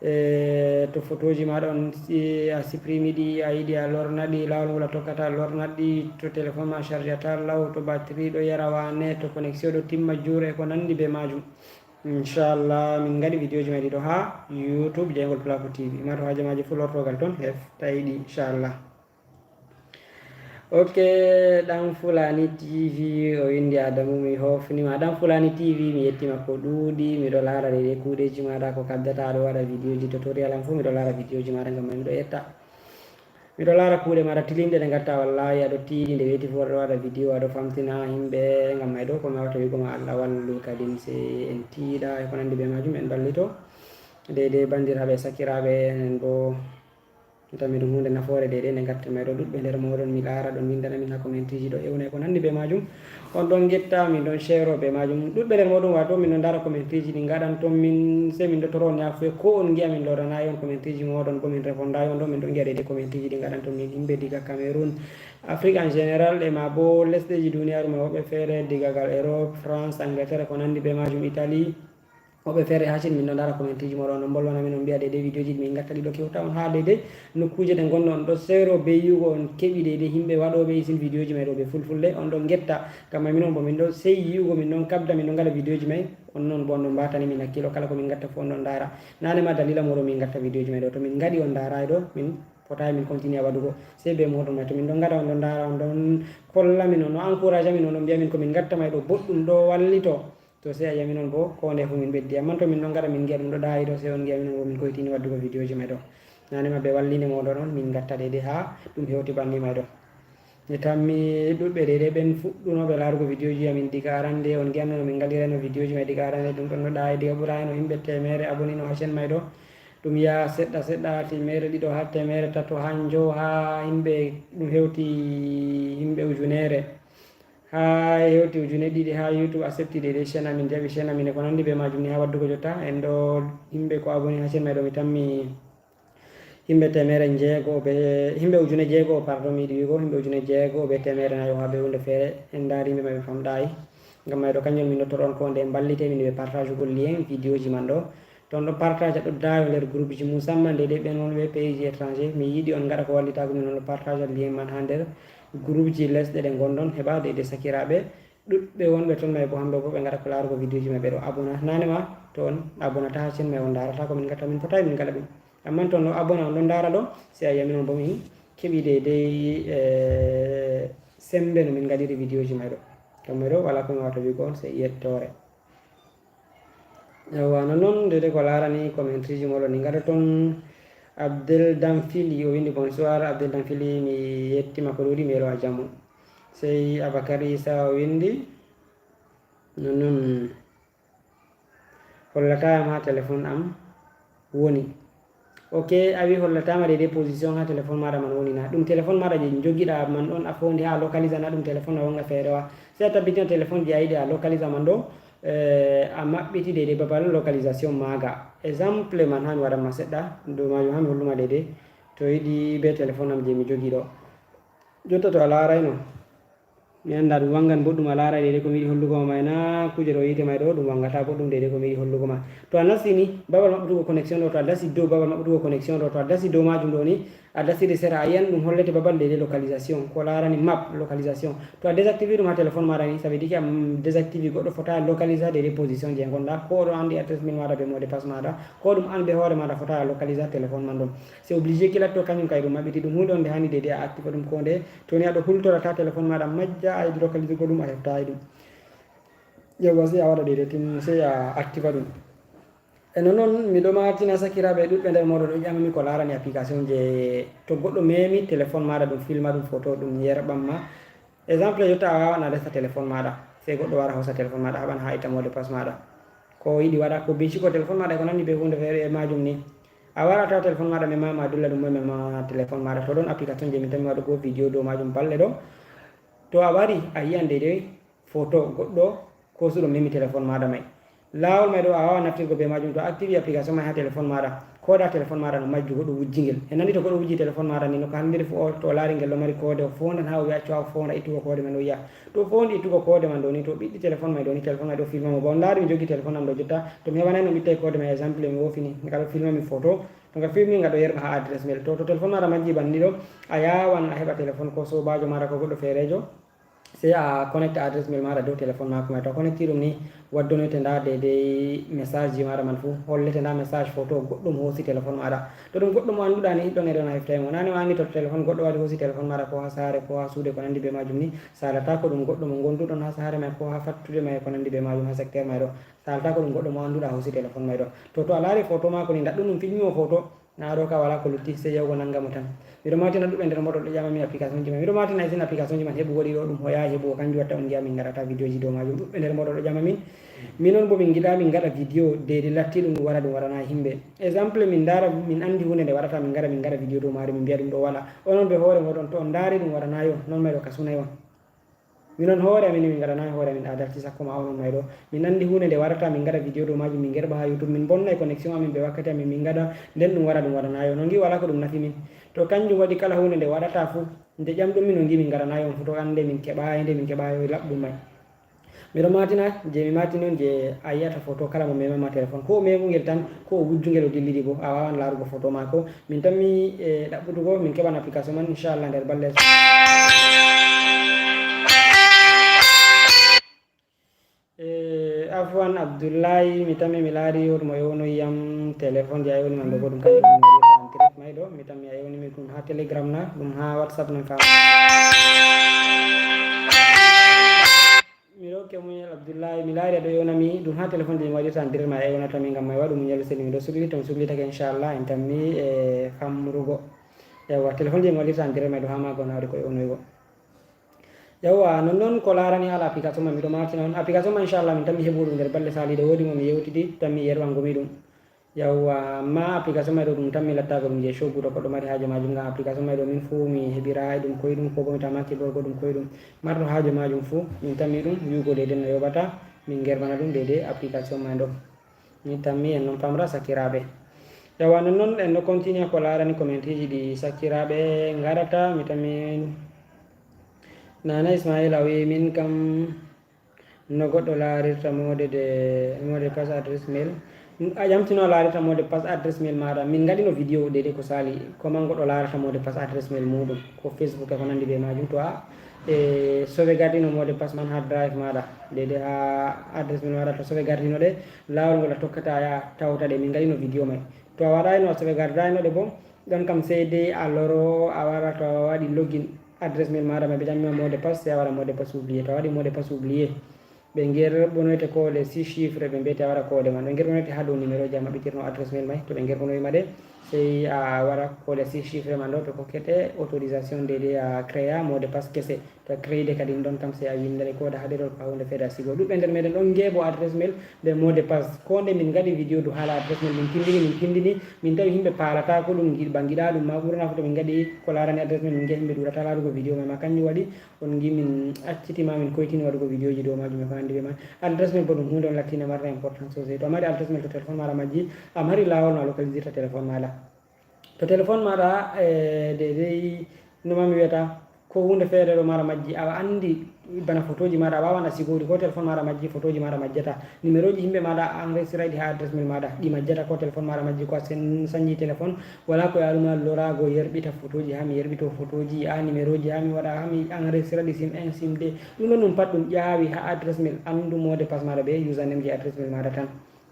E to photoji maɗa on si a supprimi ɗi, a yiɗi a lorna ɗi, laawol ngol a tokkata a lorna ɗi, to téléphone ma chargata law, to batterie ɗo yara wane, to connexion ɗo timma juure e ko nandi be majum. Inchallah min ngaɗi vidéoji may ɗiɗo ha YouTube Jeyngol Placo T V. Ma to hajamaji fu lortogal ton hef tawi ɗi inchallah. Ok, Ɗan Fulani T V o windi Adamu mi hofnima. Ɗan Fulani T V mi yettima ko ɗuuɗi, miɗo laara deydey kuuɗeji maɗa ko kaddata aɗo waɗa vidéoji tutorial am fu miɗo laara vidéoji maɗa ngam may miɗo yetta. Miɗo laara kuuɗe maɗa tilimɗe ɗe ngatta wallahi aɗo tiiɗi nde weeti fu aɗo waɗa vidéo aɗo famtina yimɓe ngam may ɗo ko mi wawata wigo ma Allah wallu kadin se en tiiɗa e ko nandi be majum en ballito. Deydey bandiraɓe sakiraɓe enen bo. Tami ɗum hunde nafoore deydey nde ngattanmi ɗo ɗuɗɓe nder moɗon mi laara ɗon windana min ha commenteji ɗo ewna e ko nandi be majum. On ɗon ngetta min ɗon shero be majum ɗuɗɓe nder moɗon wato min ɗon ndara commenteji ɗi ngaɗan ton min sey min ɗo toro on yafuye ko on ngi'a min loranayi on commenteji moɗon bo min repondayi on ɗo min ɗon ngi'a deydey commenteji ɗi ngaɗan ton min yimɓe diga Cameroun, Afrique en général e ma bo lesɗeji duniyaru ma woɓɓe feere diga gal Europe, France, Angleterre e ko nandi be majum, Italie. Woɓɓe feere ha Chine min ɗo ndara commenteji moɗon on ɗon bolwana min on mbi'a deydey vidéoji ɗi min ngatta ɗi ɗo kewta on ha deydey nokkuje ɗe ngonno on ɗo sero be yi'ugo on keɓi deydey yimɓe waɗoɓe isin vidéoji may ɗo be fulfulde on ɗon ngetta. Ngam may minon bo min ɗo sey yi'ugo min ɗon kabda min ɗon ngaɗa vidéoji may on non bo on ɗon mbatani min hakkilo kala ko min ngatta fu on ɗon ndara. Nane ma dalila moɗon min ngatta vidéoji may ɗo to min ngaɗi on ndarayi ɗo min fotayi min continue waɗugo sey be moɗon may to min ɗon ngaɗa on ɗon ndara on ɗon kolla min on ɗon encourage amin on ɗon mbi'a min ko min ngatta may ɗo boɗɗum ɗo wallito. To sey a yi'a minon bo ko nde fu min ɓeddi amman to min ɗon ngaɗa min ngi'a ɗum ɗo ɗayi ɗo sey on ngi'a minon bo min koytini waddugo vidéoji may ɗo. Nane ma be wallinde moɗon on min ngatta deydey ha ɗum hewti banni may ɗo. Mi tammi ɗuɗɓe deydey ɓen fuɗɗunoɓe laarugo vidéoji amin diga arande on ngi'anno no min ngaɗirayno vidéoji may diga arande ɗum ɗon no ɗayi diga ɓurayno yimɓe temere abonnés no ha chaîne may ɗo. Ɗum yaha seɗɗa seɗɗa ha temere ɗiɗo ha temere tato ha njo ha yimɓe ɗum hewti yimɓe ujunere. Ha hewti ujune ɗiɗi ha YouTube accepti deydey chaîne amin jaɓi chaîne amin e ko nandi be majum ni ha waddugo jotta en ɗo yimɓe ko abonnés ha chaîne may ɗo mi tammi yimɓe temere njeego be yimɓe ujune jeego pardon mi yiɗi wigo yimɓe ujune jeego be temere nayo ha be hunde feere en ndari yimɓe may ɓe famɗayi. Ngam may ɗo kanjum min ɗo toɗon ko nde mballite min ɓe partage ugol lien vidéoji man ɗo. To on ɗo partage ɗo dayo nder groupe ji musamman deydey ɓen wonɓe pays ji étranger mi yiɗi on ngaɗa ko wallitago min on ɗo partage lien man ha nder groupe ji lesɗe ɗe ngonɗon heɓa deydey sakiraɓe ɗuɗɓe wonɓe ton may bo hamɓe bo ɓe ngaɗa ko larugo vidéoji may ɓe ɗo abonna nane ma to on abonnata ha chaîne may on darata ko min gatta min fotayi min ngaɗa ɗum. Amman to on ɗo abonna on ɗon dara ɗo sey a yi'a minon bo min keɓi deydey e sembe no min ngaɗiri vidéoji may ɗo. Ngam may ɗo wala ko mi wawata wigo on sey yettore. Yawwa nonnon deydey ko larani commenteji moɗon ni ngaɗa ton. Abdel Damfili o windi bonsoir Abdel Damfili mi yettima ko ɗuuɗi mi yelo a jamu. Sey Abakar Isa o windi nonnon hollatayam ha téléphone am woni. Ok, a wi hollatama deydey position ha téléphone maɗa man woni na ɗum téléphone maɗa je jogiɗa man ɗon a fondi ha a localisa na ɗum téléphone na wonga feere wa. Sey a tabbitina téléphone je a yiɗi a localisa man ɗo a maɓɓiti deydey babal localisation maga. Exemple man ha mi waɗanma seɗɗa dow majum ha mi holluma deydey to yiɗi be téléphone am je mi jogi ɗo. Jotta to a larayno mi anda ɗum wangan boɗɗum a laara deydey ko mi yiɗi hollugo ma may na kuje ɗo yite may ɗo ɗum wangata boɗɗum deydey ko mi yiɗi hollugo ma. To a nasti ni babal maɓɓutugo connexion ɗo to a dasi dow babal maɓɓutugo connexion ɗo to a dasi dow majum ɗo ni a dasiri sera a yiyan ɗum hollete babal deydey localisation ko larani map localisation. To a désactivi ɗum ha téléphone maɗa ni ça veut dire que a désactivi goɗɗo fota localisa deydey position je gonɗa ko oɗo andi adresse mail maɗa be mot de passe maɗa ko ɗum an be hoore maɗa fota localisa téléphone man ɗon. C'est obligé kilatto kañum kay ɗum maɓɓiti ɗum hunde on nde hani deydey a activa ɗum ko nde to ni aɗo hultorata téléphone maɗa majja a yiɗi localisugol ɗum a heftayi ɗum. Yewwa sey a waɗa deydey tin sey a activa ɗum. E non non miɗo martina sakiraɓe ɗuɗɓe nder moɗo ɗo ƴamami ko larani application je to goɗɗo memi téléphone maɗa ɗum filma ɗum photo ɗum yerɓamma. Exemple jotta a wawan a desa téléphone maɗa sey goɗɗo wara hosa téléphone maɗa haɓan ha itta mot de passe maɗa. Ko yiɗi waɗa ko binciko téléphone maɗa ko nandi be hunde feere e majum ni. A wara tawa téléphone maɗa memama a dulla ɗum moy mema téléphone maɗa to ɗon application je min tammi waɗugo vidéo dow majum balɗe ɗo. To a wari a yiyan deydey photo goɗɗo kosuɗo memi téléphone maɗa may. Laawol may ɗo a waawa naftirgo bee maajum. To a activi application may haa telefon maaɗa, kooda telefon maaɗa no majjugo ɗo wujji ngel. E nandi to goɗɗo wujji telefon maaɗa ni, no ka halli fof, o to o laari ngel ɗo mari koode, o foondan haa o wi'a accu haa o foonda ittugo koode man o yi'a. To o foondi ittugo koode man ɗo ni, to o ɓiɗɗi telefon may ɗo ni, telefon may ɗo filma mo. Ba on laari mi jogi telefon am ɗo jotta, to mi heɓanay no mi ittay koode may, exemple mi woofi ni, nga ɗo filma mi foto, to nga filmi nga ɗo yerɓa haa adresse mail. To, to telefon maaɗa majji banni ɗo, a yaawan a heɓa telefon ko soobaajo maaɗa ko goɗɗo feereejo, sey a connecta adresse mail maaɗa dow telefon maako may. To a connecti ɗum ni, waddonoyte ndaa deydey message ji maaɗa man fuu, hollete ndaa message foto goɗɗum hoosi telefon maaɗa. To ɗum goɗɗo mo annduɗa ni, ɗon e ɗon a heftay mo. Naane o anndi to telefon goɗɗo wari hoosi telefon maaɗa ko haa saare, ko haa suude, ko nanndi bee maajum ni, saalataako ɗum goɗɗo mo ngonduɗon haa saare may, ko haa fattude may, ko nanndi bee maajum, haa secteur may ɗo. Saalataako ɗum goɗɗo mo annduɗa hoosi telefon may ɗo. To, to a laari foto maako ni, ndaɗɗum ɗum filmi mo foto, na ɗo ka wala ko lutti, sey yahugo nanga mo tan. Miɗo matina ɗuɓɓe nder mooɗon ɗo ƴama min application ji man. Miɗo matina isin application ji man heɓugo ɗi ɗo ɗum hoyaayi heɓugo, kanjum watta on ngi'a min ngaɗata videoji dow maajum. Ɗuɓɓe nder mooɗon ɗo ƴama min. Minon bo min ngiɗa min ngaɗa video deydey latti ɗum ɗum wara ɗum warana himɓe. Exemple min ndaara min anndi huunde nde waɗata min ngara min ngaɗa video dow maare min mbi'a ɗum ɗo wala. Onon be hoore mooɗon to on ndaari ɗum waranayi on, non may ɗo ka sunay on. Minon hoore amin, min ngaɗanayi hoore amin adalci sakko ma onon may ɗo. Min anndi huunde nde warata, min ngaɗa video dow maajum, min ngerɓa haa YouTube, min bonnay connexion amin be wakkati amin, min ngaɗa, nden ɗum wara, ɗum waɗanayi on. On ngi wala ko ɗum nafi min. To kanjum waɗi kala huunde nde waɗata fuu, nde ƴamɗon min, on ngi min ngaɗanayi on fuu, to annde min keɓayi nde, min keɓayi laɓɗum may. Miɗo matina, je mi matini on, je a yi'ata foto kala mo mema ma telefon. Ko o memu ngel tan, ko o wujju ngel o dillidi bo, a waawan laarugo foto maako. Min tammi, e, ɗaɓɓutugo, min keɓan application man, inchallah, nder balɗe. E, afwan Abdullahi, mi tammi mi laari woodi mo ewnoyi yam telefon je a ewni man ɗo, ko ɗum kanjum mi waɗirta en direct may ɗo, mi tammi a ewni mi ɗum haa Telegram na, ɗum haa WhatsApp nan fam. Mi ɗo ke muñal Abdullahi, mi laari a ɗo ewna mi ɗum haa telefon je mi waɗirta en direct ma a ewnata mi ngam may waɗu muñal seni mi ɗo sukli, to mi suklitake inchallah en tammi e famrugo. Yawwa, telefon je mi waɗirta en direct may ɗo haa maago na waɗi ko ewnoygo. Yawwa, nonnon ko laarani haala application man, miɗo matina on. Application man, inchallah, min tammi heɓugo ɗum nder balɗe saliiɗe. Woodi mo mi yewtidi, tammi yerɓango mi ɗum. Yawwa, amma application may ɗo ɗum tammi lattaago ɗum je show buto goɗɗo mari haaje maajum. Ngam application may ɗo min fuu mi heɓiraay ɗum koyɗum, ko bo mi tamaki bo goɗɗum koyɗum. Marɗo haaje maajum fuu, min tammi ɗum wi'ugo deydey no yoɓata, min ngerɓana ɗum deydey application may ɗo. Mi tammi en non famra sakiraaɓe. Yawwa, nonnon en ɗo continue ko laarani commentiji ɗi sakiraaɓe ngaɗata. Mi tammi Nana Ismaila wi'i min kam no goɗɗo laarirta mode de, mot de passe adresse mail. A ƴamtino a laarirta mot de passe adresse mail maaɗa. Min ngaɗino video deydey ko sali, comment goɗɗo laarata mot de passe adresse mail muuɗum, ko Facebook e ko nanndi bee maajum. To a, e, sauvegarde no mot de passe man haa drive maaɗa, deydey haa adresse mail maaɗa, to sauvegarde no ɗe, laawol ngol a tokkata a yaha tawta ɗe. Min ngaɗino video may. To a waɗayno, a sauvegarde ayno ɗe bo, ɗon kam sey dey a loro, a wara to a waɗi login adresse mail maaɗa may, ɓe ƴammi ma mot de passe, sey a waɗa mot de passe oublié. To a waɗi mot de passe oublié, ɓe ngerɓonoyte koode six chiffres, ɓe mbiyete a waɗa koode man. Ɓe ngerɓonoyte haa dow numéro ji a maɓɓitirno adresse mail may. To ɓe ngerɓonoyi ma ɗe, sey a waɗa koode six chiffres man ɗo, ɓe kokkete autorisation deydey a créa mot de passe kese. To a créide kadi ɗon kam sey a winndane koode haa ɗerol ko haa huunde feere a sigo. Ɗuɓɓe nder meɗen ɗon ngeeɓo adresse mail be mot de passe. Ko nde min ngaɗi video dow haala adresse mail, min tindini, min tindini, min tawi himɓe paalataako ɗum, ngiɗ-, ba ngiɗa ɗum ma. Ɓurna fuu to min ngaɗi ko laarani adresse mail, min ngi'a himɓe ɗuuɗata laarugo video may ma. Kanjum waɗi on ngi min acciti ma, min koytini waɗugo videoji dow maajum e ko nanndi bee man. Adresse mail bo ɗum huunde on lattinde marde importance sosai. To a mari adresse mail, to téléphone maaɗa majji, a mari laawol no a localisirta téléphone maaɗa. To téléphone maaɗa, e, deydey no ma mi wi'ata, ko huunde feere ɗo maaɗa majji, a anndi bana fotoji maaɗa, a waawan a sigori ko téléphone maaɗa majji, fotoji maaɗa majjata. Numéroji himɓe maaɗa a enregistrayɗi haa adresse mail maaɗa, ɗi majjata ko téléphone maaɗa majji, ko a sen-, sanji téléphone, wala ko yaaruma loraago yerɓita fotoji, haa mi yerɓito fotoji, a numéroji, haa mi waɗa, haa mi enregistrayɗi sim un, sim deux. Ɗum ɗon ɗum pat ɗum ƴaawi haa adresse mail, anndu mot de passe maaɗa be username je adresse mail maaɗa tan.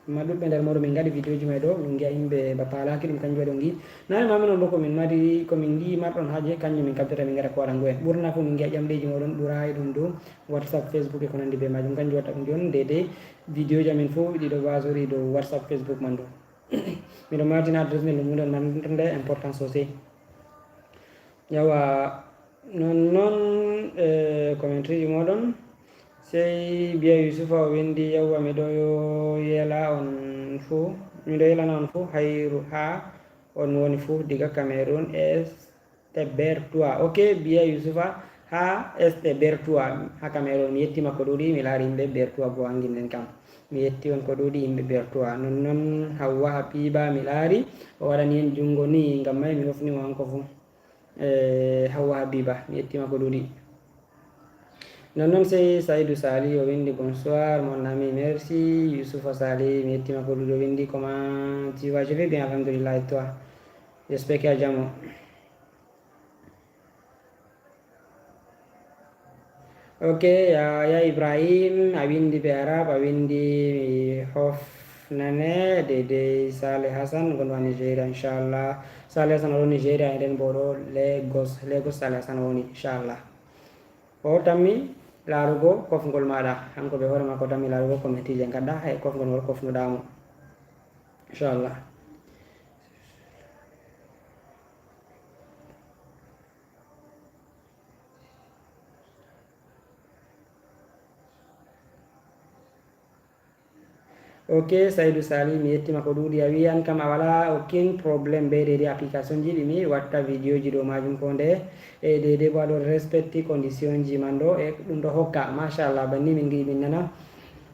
Amma ɗuɗɓe nder mooɗon min ngaɗi videoji may ɗo, min ngi'a himɓe ba paalaaki ɗum, kanjum waɗi on ngi. Naane ma minon bo ko min mari, ko min ngi marɗon haaje, kanjum min kabdata min ngaɗa ko waɗango en. Ɓurna fuu min ngi'a ƴamɗeeji mooɗon ɓuraay ɗum dow WhatsApp, Facebook e ko nanndi be maajum. Kanjum watta ɗum jon deydey videoji amin fuu ɗiɗo wasori dow WhatsApp, Facebook man ɗo. Miɗo martina adresse mail ɗum huunde on marnde importance sosai. Yawa, non, non, e, commentary ji mooɗon. Sey Biya Yusufa o winndi, "Yawwa, miɗo yo-, yela on fuu, miɗo yelana on fuu hayru haa on woni fuu diga Cameroun, Est Bertoua." Ok, Biya Yusufa haa Est Bertoua, haa Cameroun. Mi yetti ma ko ɗuuɗi, mi laari yimɓe Bertoua bo annginden kam. Mi yetti on ko ɗuuɗi yimɓe Bertuwa. Non non Hawwa Habiba mi laari o waɗani en junngo ni, ngam may mi hofni mo hanko fuu. Eh, Hawwa Habiba, mi yettima ko ɗuuɗi. Non non sey Saydou Sali o winndi: "Bonsoir mon ami, merci." Youssoufa Sali, mi yettima ko ɗuuɗi, o winndi: "Comment tu vas?" "Je vais bien, alhamdulillah, et toi?" J'espère que a jamo. Ok, ya, ya Ibrahim, a winndi be Arab, a winndi mi hofnane Dede Saleh Hassan, gonɗo ha Nigeria, inchallah. Saleh Hassan o ɗo Nigeria, eɗen bo ɗo Lagos, Lagos Saleh Hassan o woni, inchallah. O tammi laarugo kofngol maɗa, hanko be hoore mako tammi laarugo komentije gaɗɗa, hay kofngol ngol kofnuɗa mo, inchallah. Ok, Saydou Sali, mi yettima ko ɗuuɗi. A wi an kam a wala aucun problème be Dede application ji ɗi mi watta vidéo ji dow majum ko nde. E Dede bo aɗo respecti condition ji man ɗo, e ɗum ɗo hokka. Machallah, banni min ngiɗi min nana.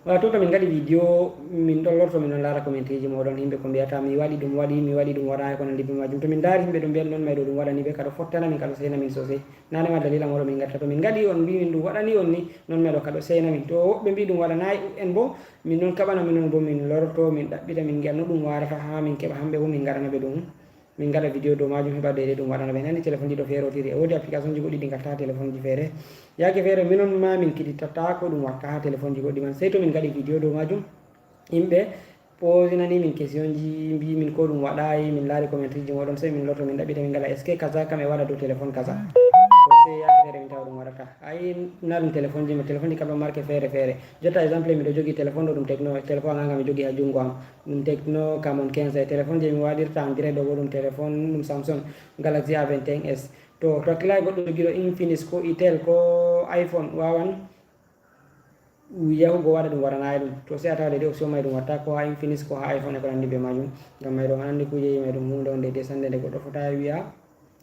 Wato to min ngaɗi vidéo, min ɗon lorto, min ɗon laara commentaire ji moɗon, yimɓe ko mbiyata, mi waɗi ɗum waɗi, mi waɗi ɗum waɗa, ko nandi be majum. To min ndaari yimɓe ɗum mbiyan non may ɗo ɗum waɗani ɓe, ka ɗo fottana min, ka ɗo seyna min sosai. Nane ma dalila moɗo min ngatta. To min ngaɗi on mbi min ɗum waɗani on ni, non may ɗo ka ɗo seyna min. To woɓɓe mbi ɗum waɗanay en bo, min non kaɓana min non bo min lorto, min ɗaɓɓita, min ngi'a no ɗum warata ha min keɓa hamɓe bo min ngaɗana ɓe ɗum. Min ngaɗa vidéo dow majum heɓa Dede ɗum waɗana ɓe. En andi téléphone ji ɗo feerotiri. E woodi application ji goɗɗi ɗi ngatta ha téléphone ji feere. Yaake feere minon ma min kiɗittata ko ɗum watta ha téléphone ji goɗɗi man. Sey to min ngaɗi vidéo dow majum, yimɓe posinani min question ji, mbi min ko ɗum waɗayi, min laari commentaire ji moɗon, sey min lorto min ɗaɓɓita min ngaɗa: "Est-ce que kaza kam e waɗa dow téléphone kaza?" To sey yaake feere min tawa ɗum waɗata. Ayi, na ɗum téléphone ji, téléphone ji kam ɗon marque feere feere. Jotta exemple miɗo jogi téléphone ɗo ɗum Tecno, téléphone anga nga mi jogi ha jungo am. Ɗum Tecno Camon quinze. Téléphone je mi waɗirta en direct ɗo bo ɗum téléphone ɗum Samsung Galaxy A vingt et un S. To, to hakkilay goɗɗo jogiɗo Infinix ko Itel ko iPhone wawan yahugo waɗa ɗum waɗanayi ɗum. To sey a tawa Dede option may ɗum watta ko ha Infinix ko ha iPhone e ko nandi be majum. Ngam may ɗo an andi kuje may ɗum hunde on Dede sande nde goɗɗo fota wi'a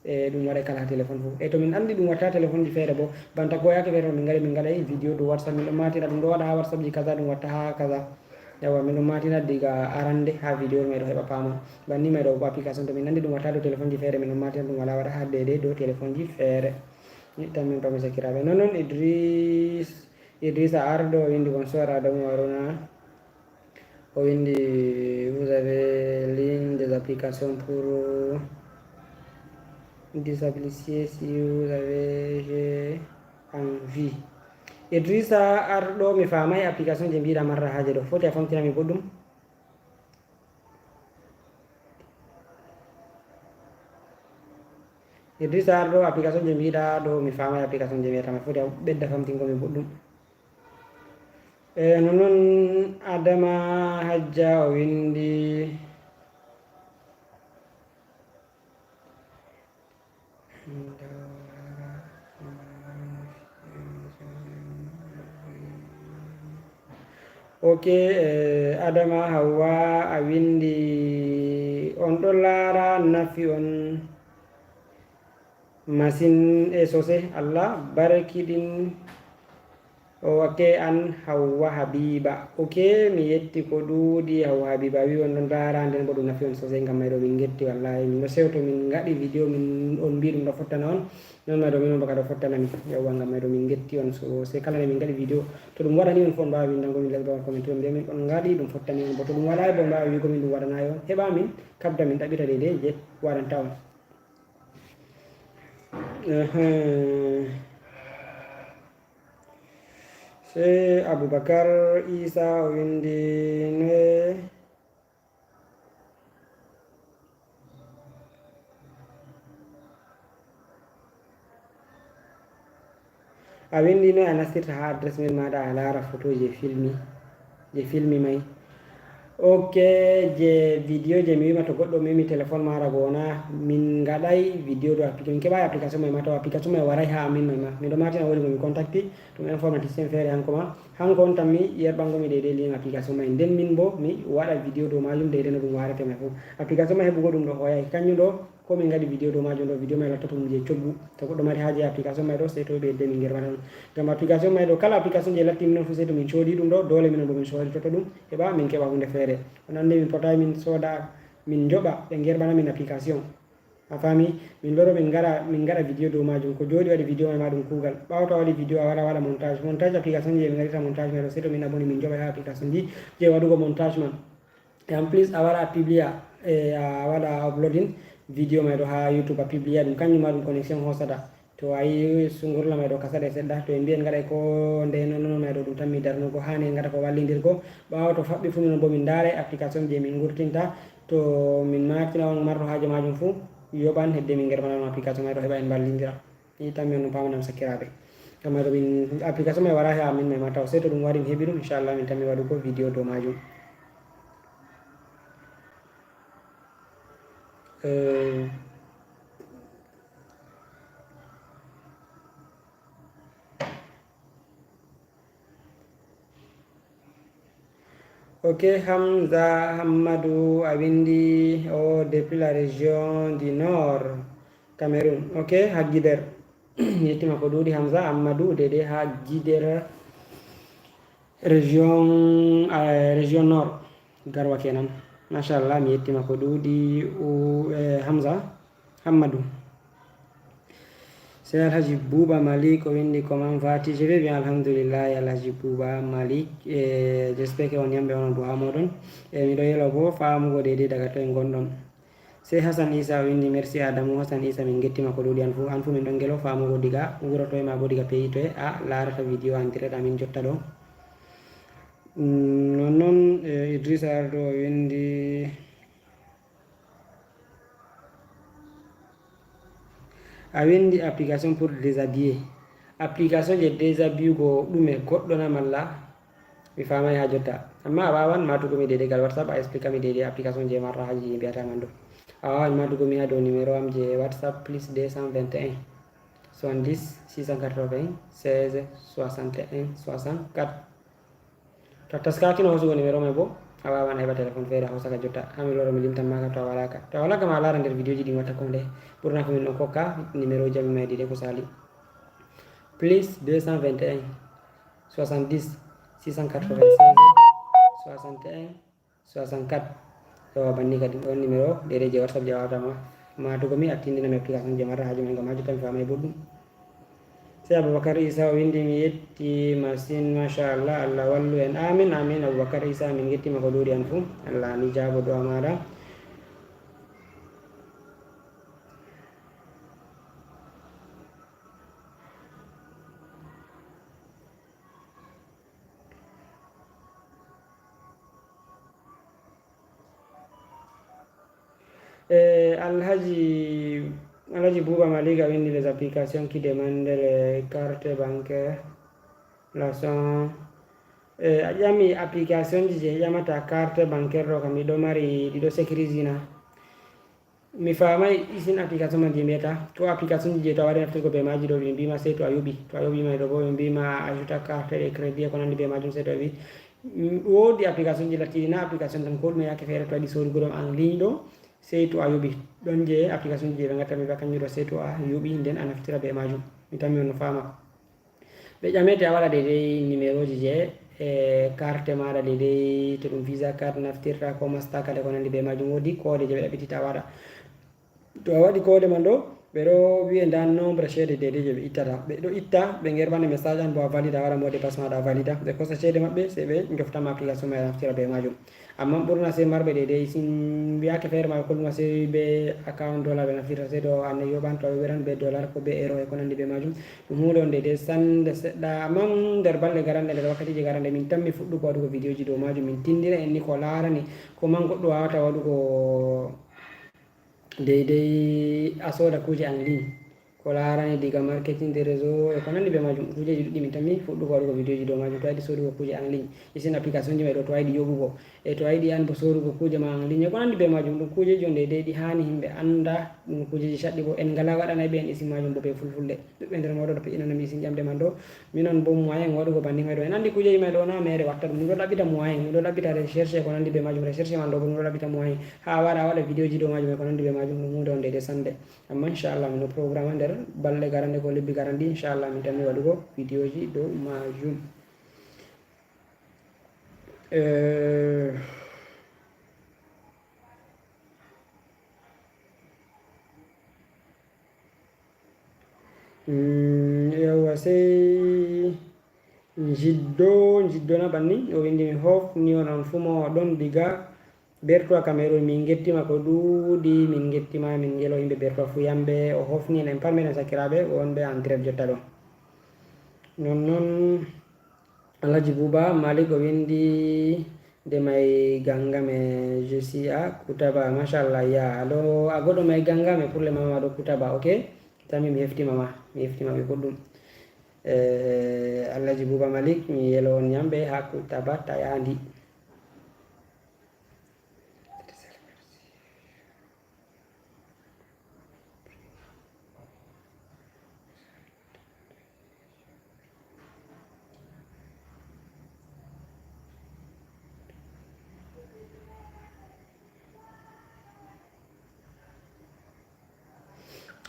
e ɗum waɗa kala ha téléphone fof. E to min andi ɗum watta téléphone ji feere bo, banta ko yaake feere to min ngari min ngaɗa vidéo dow WhatsApp, min ɗon matina ɗum ɗo waɗa ha WhatsApp ji kaza, ɗum watta ha kaza. Yawa, min ɗon matina diga arande ha vidéo may ɗo heɓa pama. Banni may ɗo application to min andi ɗum watta dow téléphone ji feere, min ɗon matina ɗum wala waɗa ha Dede dow téléphone ji feere. Ni tan min pami sakiraaɓe. Non non Idris, Idrissa Ardo o windi: "Bonsoir Adamu Haruna." O windi: "Vous avez l'une des applications pour disabilité si vous avez, j'ai envie." Idrissa Ardo, mi famay application je mbiɗa marra haje ɗo. Foti a famtina mi boɗɗum. Idrissa Ardo, application je mbiɗa ɗo, mi famay application je mbiyata ma, foti a ɓedda famtingo mi boɗɗum. E, non non Adama Hajja o windi: Ok, eh, Adama Hawwa a windi: "On ɗo laara nafi on masin e sose, Allah barkiɗin." O wakke an Hawwa Habiba. Ok, mi yetti ko ɗuuɗi Hawwa Habiba. Wi on ɗon raara nden bo ɗum nafi on sosai ngam may ɗo min ngetti wallahi. Min ɗo sewto min ngaɗi video min on mbi ɗum ɗo fottana on. Non may ɗo min on baka ɗo fottana min. Yawwa ngam may ɗo min ngetti on sosai. Kala nde min ngaɗi video to ɗum waɗani on fof on mbaawa windango min les bawon comment on mbiya min on ngaɗi ɗum fottani on. Bo to ɗum waɗayi bo on mbaawa wigo min ɗum waɗanayi on. Heɓa min kabda min ɗaɓɓita deydey je waɗanta on. Ahaa. Sey Abubakar Isa o windi noye? A windi noye a nastirta ha adresse mail maɗa a lara photo je filmi, je filmi mai. Ok, je video je mi wima to goɗɗo memi téléphone mara go wona, min ngaɗai video dow application, min keɓai application mai ma, taw application mai warai ha amin mai ma. Miɗo matina woni ko mi contacti ɗum informaticien feere hanko ma. Hanko on tan mi yerɓango mi deydey lien application mai. Nden min bo mi waɗa video dow majum deydey no ɗum warete mai fu. Application mai heɓugo ɗum ɗo hoyai. Kanjum ɗo Ko min ngaɗi vidéo dow majum ɗo, vidéo may lattato ɗum je coggu. To goɗɗo mari haaje application may ɗo, sey to ɓe yedde min ngermata ɗum. Ngam application may ɗo, kala application je latti minon fu sey to min coodi ɗum ɗo, dole minon bo min sooditoto ɗum, heɓa min keɓa hunde feere. On andi min potaay min sooda, min joɓa ɓe ngerɓana min application. A faami? Min loro min ngara, min ngaɗa vidéo dow majum. Ko jooɗi waɗi vidéo may ma ɗum kuugal. Ɓaawo to a waɗi vidéo a wara a waɗa montage. Montage application je min ngaɗirta montage may ɗo, sey to min aboni min joɓa ha application ji je waɗugo montage man. E en plus a wara a publia, e a waɗa uploading vidéo may ɗo ha YouTube a publia ɗum, kanjum ma ɗum connexion hosata. To a yi sungurla may ɗo kasata e seɗɗa, to en mbiyen ngaɗay ko nde non non may ɗo ɗum tammi darnugo, hani en ngaɗa ko wallindirgo. Ɓaawo to faɓɓi fu minon bo min ndaara application je min ngurtinta. To min martina on marɗo haaje majum fu, yoɓan hedde min ngermana on application may ɗo heɓa en mballindira. Ni tammi on no pamanam sakkiraaɓe. Kamma to min application may wara he amin may ma taw, sey to ɗum wari mi heɓi ɗum, inchallah min tammi waɗugo vidéo dow majum. Eh, Ok, Hamza Hammadou a windi o depuis la région du Nord, Cameroun. Ok, ha Gider. Mi yettima ko ɗuuɗi Hamza Hammadou Dede ha Gider, région, eh, région Nord. Garwa kenan. Machallah, mi yettima ko ɗuuɗi u, eh, Hamza Hammadou. Sey Alhaji Buuba Malik o windi comment vas-tu? Je vais bien, alhamdulillahi, Alhaji Buuba Malik. Eh, j'espère que on yamɓe onon du'a moɗon. E miɗo yelo bo faamugo deydey daga toye ngonɗon. Sey Hassan Isa o windi merci Adamu. Hassan Isa min gettima ko ɗuuɗi an fu. An fu min ɗon gelo faamugo diga wuro toye ma bo diga pays toye a laarata vidéo an direct amin jotta ɗo. Mm, non non, eh, Idrissa Ardo o windi A windi application pour déshabiller. Application je déshabille go ɗume goɗɗo na malla? Mi faamay ha jotta. Amma a wawan matugo mi deydey gal WhatsApp, a explique mi deydey application je marra haji je mbiyata man ɗo. A wawan matugo mi ha dow numéro am je WhatsApp plus deux cent vingt et un, soixante-dix, six cent quatre-vingt-seize, soixante et un, soixante-quatre. To a taskakino hosugo numéro may bo, a wawan a heɓa téléphone feere a hosaka jotta. Ha mi loro mi limtan maka to a walaka. To a walaka ma a lara nder vidéo ji ɗi watta ko nde. Ɓurna ko min ɗon kokka numéro ji amin may deydey ko sali. Plus deux cent vingt et un, soixante-dix, six cent quatre-vingt-seize, soixante et un, soixante-quatre. Yo banni kadi ɗon numéro deydey je WhatsApp je a wawata ma matugo mi a tindina mi application je marra haaju man ngam haaju tan mi famay boɗɗum. Sey Aboubacar Isa o windi mi yetti masin, machallah, Allah wallu en. Amin, amin. Aboubacar Isa min gettima ko ɗuuɗi an fu. Allah ni jaabo du'a maɗa. Eh, Alhaji, Alhaji Buuba Maliga windi les applications qui demandent les cartes bancaires la sont, eh, a ƴami application ji je ƴamata carte bancaire ɗo kam ɗiɗo mari, ɗiɗo sécurisina. Mi faamay isin application man je mbiyata. Ko application ji je to a wari naftirgo be maaji ɗo, ɓe mbima sey to a yoɓi. To a yoɓi may ɗo bo, ɓe mbima a ajouta carte de crédit e ko nandi be majum, sey to a yoɓi. Mm, woodi application ji lattiɗi na application tan ko ɗume yaake feere to a yiɗi sorugo ɗum en ligne ɗo, sey to a yoɓi. Ɗon je application ji je ɓe ngatta mi ba kanjum ɗo sey to a yoɓi nden a naftira be majum. Mi tammi on no faama. Ɓe ƴamete a waɗa deydey numéro ji je, e, carte maɗa deydey to ɗum Visa card naftirta ko Mastercard e ko nandi be majum. Woodi koode je ɓe ɗaɓɓitita a waɗa. To a waɗi koode man ɗo, ɓe ɗo wi'e nda nombre ceede deydey je ɓe ittata. Ɓe ɗo itta, ɓe ngerɓane message an bo a valida, a waɗa mot de passe maɗa a valida. Ɓe kosa ceede maɓɓe, sey ɓe joftama application ma a naftira be majum. Amma ɓurna sey marɓe deydey, sin wi'aake feere maɓɓe kolma sey be account dollar ɓe naftirta, sey to an yoɓan to a yoɓiran be dollar ko be euro e ko nandi be majum. Ɗum huunde on deydey sannde seɗɗa, amma nder balɗe garanɗe, nder wakkatiiji garanɗe, min tammi fuɗɗugo waɗugo vidéo ji dow majum, min tindina en ni ko laarani ko man goɗɗo wawata waɗugo deydey a sooda kuuje en ligne. Ko laarani diga marketing de réseau e ko nandi be majum, kuujeji ɗuɗɗi min tammi fuɗɗugo waɗugo vidéo ji dow majum. To a yiɗi soodugo kuuje en ligne, isin application ji may ɗo, to a yiɗi yoɓugo, E to a yiɗi an bo sorugo kuuje ma en ligne, ko nandi be majum, ɗum kuujeji on deydey ɗi haani himɓe anda, ɗum kuujeji caɗɗi bo en ngala waɗanay ɓe en isin majum bo be fulfulde. Ɗuɓɓe nder mooɗon ɗo peƴƴinana mi isin ƴamɗe man ɗo. Minon bo moyen waɗugo banni may ɗo. En andi kuujeji may ɗo na mere watta ɗum. Ɗum ɗo ɗaɓɓita moyen, ɗum ɗo ɗaɓɓita recherche e ko nandi be majum. Recherche man ɗo bo ɗum ɗo ɗaɓɓita moyen. Haa a wara a waɗa videoji dow majum e ko nandi be majum, ɗum huunde on deydey sande. Amma inchallah min ɗo programme nder balɗe garanɗe ko lebbi garanɗi, inchallah min tammi waɗugo videoji dow majum. Eh, mm, yawwa, sey Jiddo, Jiddo na banni, o windi mi hofni on, on fuu mo ɗon diga Bertois Cameroun, min ngettima ko ɗuuɗi, min ngettima, min ngelo yimɓe Bertois fuu yamɓe, o hofni en, en pat meɗen sakiraaɓe wonɓe en direct jotta ɗo. Non non, Alhaji Buba Malik o windi de mai ganga me je suis à Kutaba, mashallah ya. Alo, a goɗɗo mai ganga me pour le moment ɗo Kutaba, ok? Tammi mi heftima ma, mi heftima ɓe goɗɗum. Eh, Alhaji Buba Malik, mi yelo on yamɓe ha Kutaba Tayandi.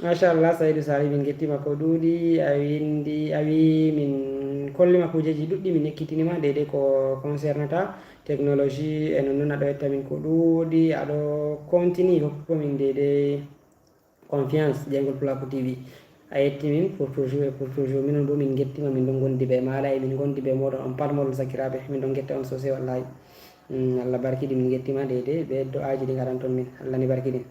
Machallah, Saydou Sali, min ngettima ko ɗuuɗi. A windi, a wi min kollima kuujeji ɗuɗɗi, min ekkitinima deydey ko concernata technologie, e non non aɗo etta min ko ɗuuɗi, aɗo continue hokkugo min deydey confiance, Jeyngol Pulaaku T V. A yetti min pour toujours et pour toujours. Minon bo min ngettima, min ɗon gondi be maɗa, e min gondi be moɗon on pat moɗon sakiraaɓe. Min ɗon ngetta on sosai wallahi. Mm, Allah barkidi, min ngettima deydey be do'aji ɗi ngaranton min. Allah ni barkidin.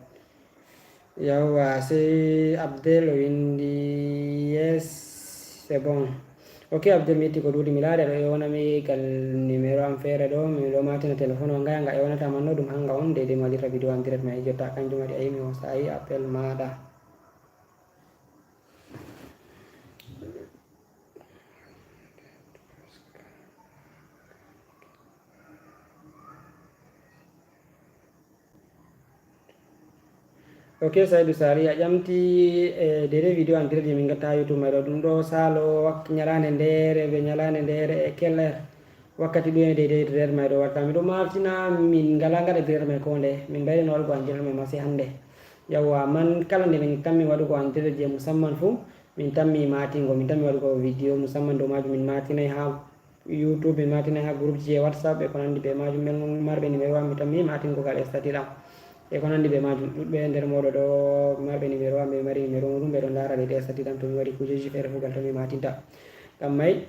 Yawwa, sey Abdel o windi, yes, c'est bon. Ok, Abdel, mi yetti ko ɗuuɗi, mi laari aɗo ewnami gal numéro am feere ɗo, mi ɗo matina téléphone o, ngaya nga ewnata man no ɗum hanga on, deydey mi waɗirta vidéo en direct mai jotta, kanjum waɗi a yi mi hosai appel maɗa. Ok, Saydou Sali, a ƴamti, eh, deydey vidéo en direct je min gatta ha YouTube mai ɗo. Ɗum ɗo salo wak-, ñalande ndere be ñalande ndere e quelle heure? Wakkati ɗume deydey direct mai ɗo watta? Miɗo martina, min ngala ngaɗa direct mai ko nde. Min mbayri no waɗugo en direct mai masi hande. Yawwa, man kala nde min tammi waɗugo en direct je musamman fu, min tammi matingo, min tammi waɗugo vidéo musamman dow majum. Min matinay ha YouTube, min matinay ha groupe ji e WhatsApp e ko nandi be majum. Ɓen marɓe numéro am, mi tammi matingo gal e statut am e ko nandi be majum. Ɗuɗɓe nder moɗo ɗo marɓe numéro am, ɓe mari numéro muɗum, ɓe ɗon lara deydey statut am to mi waɗi kujeji feere fu gal to mi matinta. Ngam mai,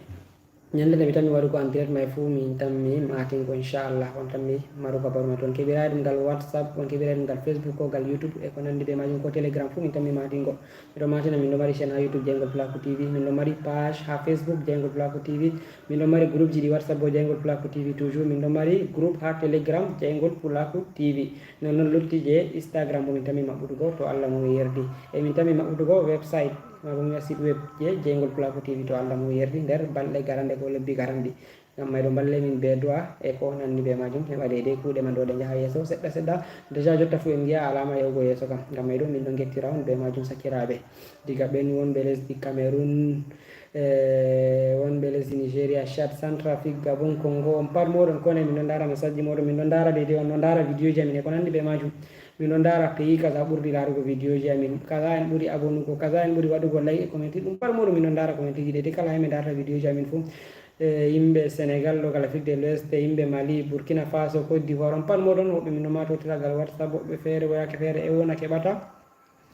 ñande nde mi tammi waɗugo en direct mai fu, min tammi matingo inchallah. On tammi marugo habaru mai to on keɓiray ɗum gal WhatsApp, on keɓiray ɗum gal Facebook, ko gal YouTube e ko nandi be majum, ko Telegram fu, min tammi matingo. Miɗo matina, min ɗo mari chaîne ha YouTube Jeyngol Pulaaku T V, min ɗo mari page ha Facebook Jeyngol Pulaaku T V, min ɗo mari groupe ji ɗi WhatsApp bo Jeyngol Pulaaku T V toujours, min ɗo mari groupe ha Telegram Jeyngol Pulaaku T V. Non non lutti je Instagram bo min tammi maɓɓutugo to Allah mo yerdi. E min tammi maɓɓutugo website, ma bo mi wi'a site web je Jeyngol Pulaaku T V to Allah mo yerdi nder balɗe garanɗe ko lebbi garanɗi. Ngam mai ɗo mballe min be du'a e ko nandi be majum, heɓa deydey kuuɗe man ɗo ɗe njaha yeeso seɗɗa seɗɗa. Déjà jotta fu en ngi'a alama yahugo yeeso kam. Ngam mai ɗo min ɗon ngettira on be majum sakiraaɓe. Diga ɓen wonɓe lesdi Cameroun, eh, wonɓe lesdi Nigeria, Chad, Centrafrique, Gabon, Congo, on pat moɗon kone min ɗon ndara message ji moɗon, min ɗon ndara deydey on ɗon ndara vidéo ji amin e ko nandi be majum. Min ɗon ndara pays kaza ɓurdi larugo vidéo ji amin, kaza en ɓuri abonugo, kaza en ɓuri waɗugo like e comment, ɗum pat moɗon min ɗon ndara comment ji deydey kala he min ndarata vidéo ji amin fu. E, yimɓe Senegal, ɗo gal Afrique de l'Ouest, e yimɓe Mali, Burkina Faso, Côte d'Ivoire, on pat moɗon, woɓɓe min ɗo matotira gal WhatsApp, woɓɓe feere woyake feere e wona keɓata,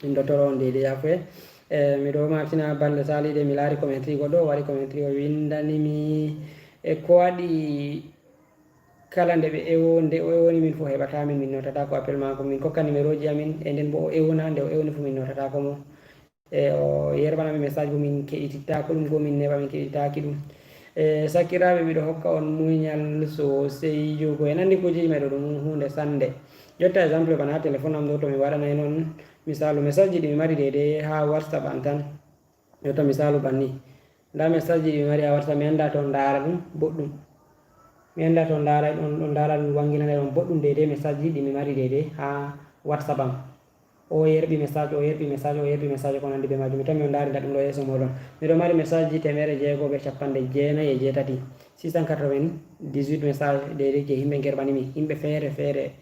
min ɗo toro on deydey yafuye. E, miɗo matina balɗe saliɗe, mi laari commentary goɗɗo, o waɗi commentary, o windani mi, e ko waɗi kala nde ɓe ewo, nde o ewoni min fu o heɓata min, min notata ko appel mako, min kokka numéro ji amin, e nden bo o ewna, nde o ewni fu min notata ko mo. E o yerɓana min message bo min keɗititta ko ɗum, go min neɓa min keɗitaki ɗum. E sakiraaɓe, miɗo hokka on muñal sosai, yugo e nandi kujeji mai ɗo ɗum hunde sande. Jotta exemple bana ha téléphone am ɗo, to mi waɗanay non misalu message ji ɗi mi mari deydey ha WhatsApp an tan. Jotta misalu banni. Nda message ji ɗi mi mari ha WhatsApp, mi anda to on ndara ɗum boɗɗum. Mi anndaa to on ndaara, on, on ndaara ɗum, wannginanay on boɗɗum deydey message ji ɗi mi mari deydey haa WhatsApp am. O yerɓi message, o yerɓi message, o yerɓi message, ko nanndi bee maajum. Mi tammi on ndaari nda ɗum ɗo yeeso mooɗon. Miɗo mari message ji teemeɗɗe jeego bee cappanɗe jeenayi e jeetati, six cent quatre-vingt-dix-huit message deydey je yimɓe ngerɓani mi, yimɓe feere feere.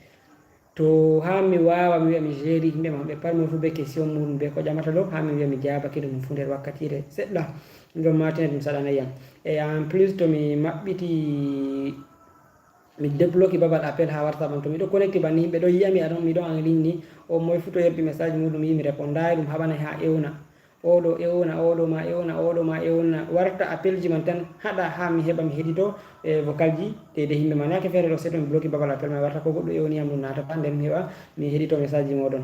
To haa mi waawa mi wi'a mi jeeri yimɓe maɓɓe, par moy fuu bee question muuɗum bee ko ƴamata ɗo, haa mi wi'a mi jaabake ɗum fuu nder wakkatiire seɗɗa. Ɗum ɗon maatina ɗum saɗanay yam. E en plus to mi maɓɓiti, mi débloqué babal appel haa WhatsApp am. To miɗo connecté banni, yimɓe ɗon yi'a mi, aɗon, miɗon en ligne ni. O moy fuu to yerɓi message muuɗum, yi mi répondaay ɗum, haɓanay haa ewna. Oɗo ewna, oɗo ma ewna, oɗo ma ewna. Warta appel ji man tan haɗa haa mi heɓa mi heɗito e vocal ji deydey yimɓe man. Yaake feere ɗo, sey to mi bloqué babal appel man, warta ko goɗɗo ewni yam ɗum naatata, nden mi heɓa mi heɗito message ji mooɗon.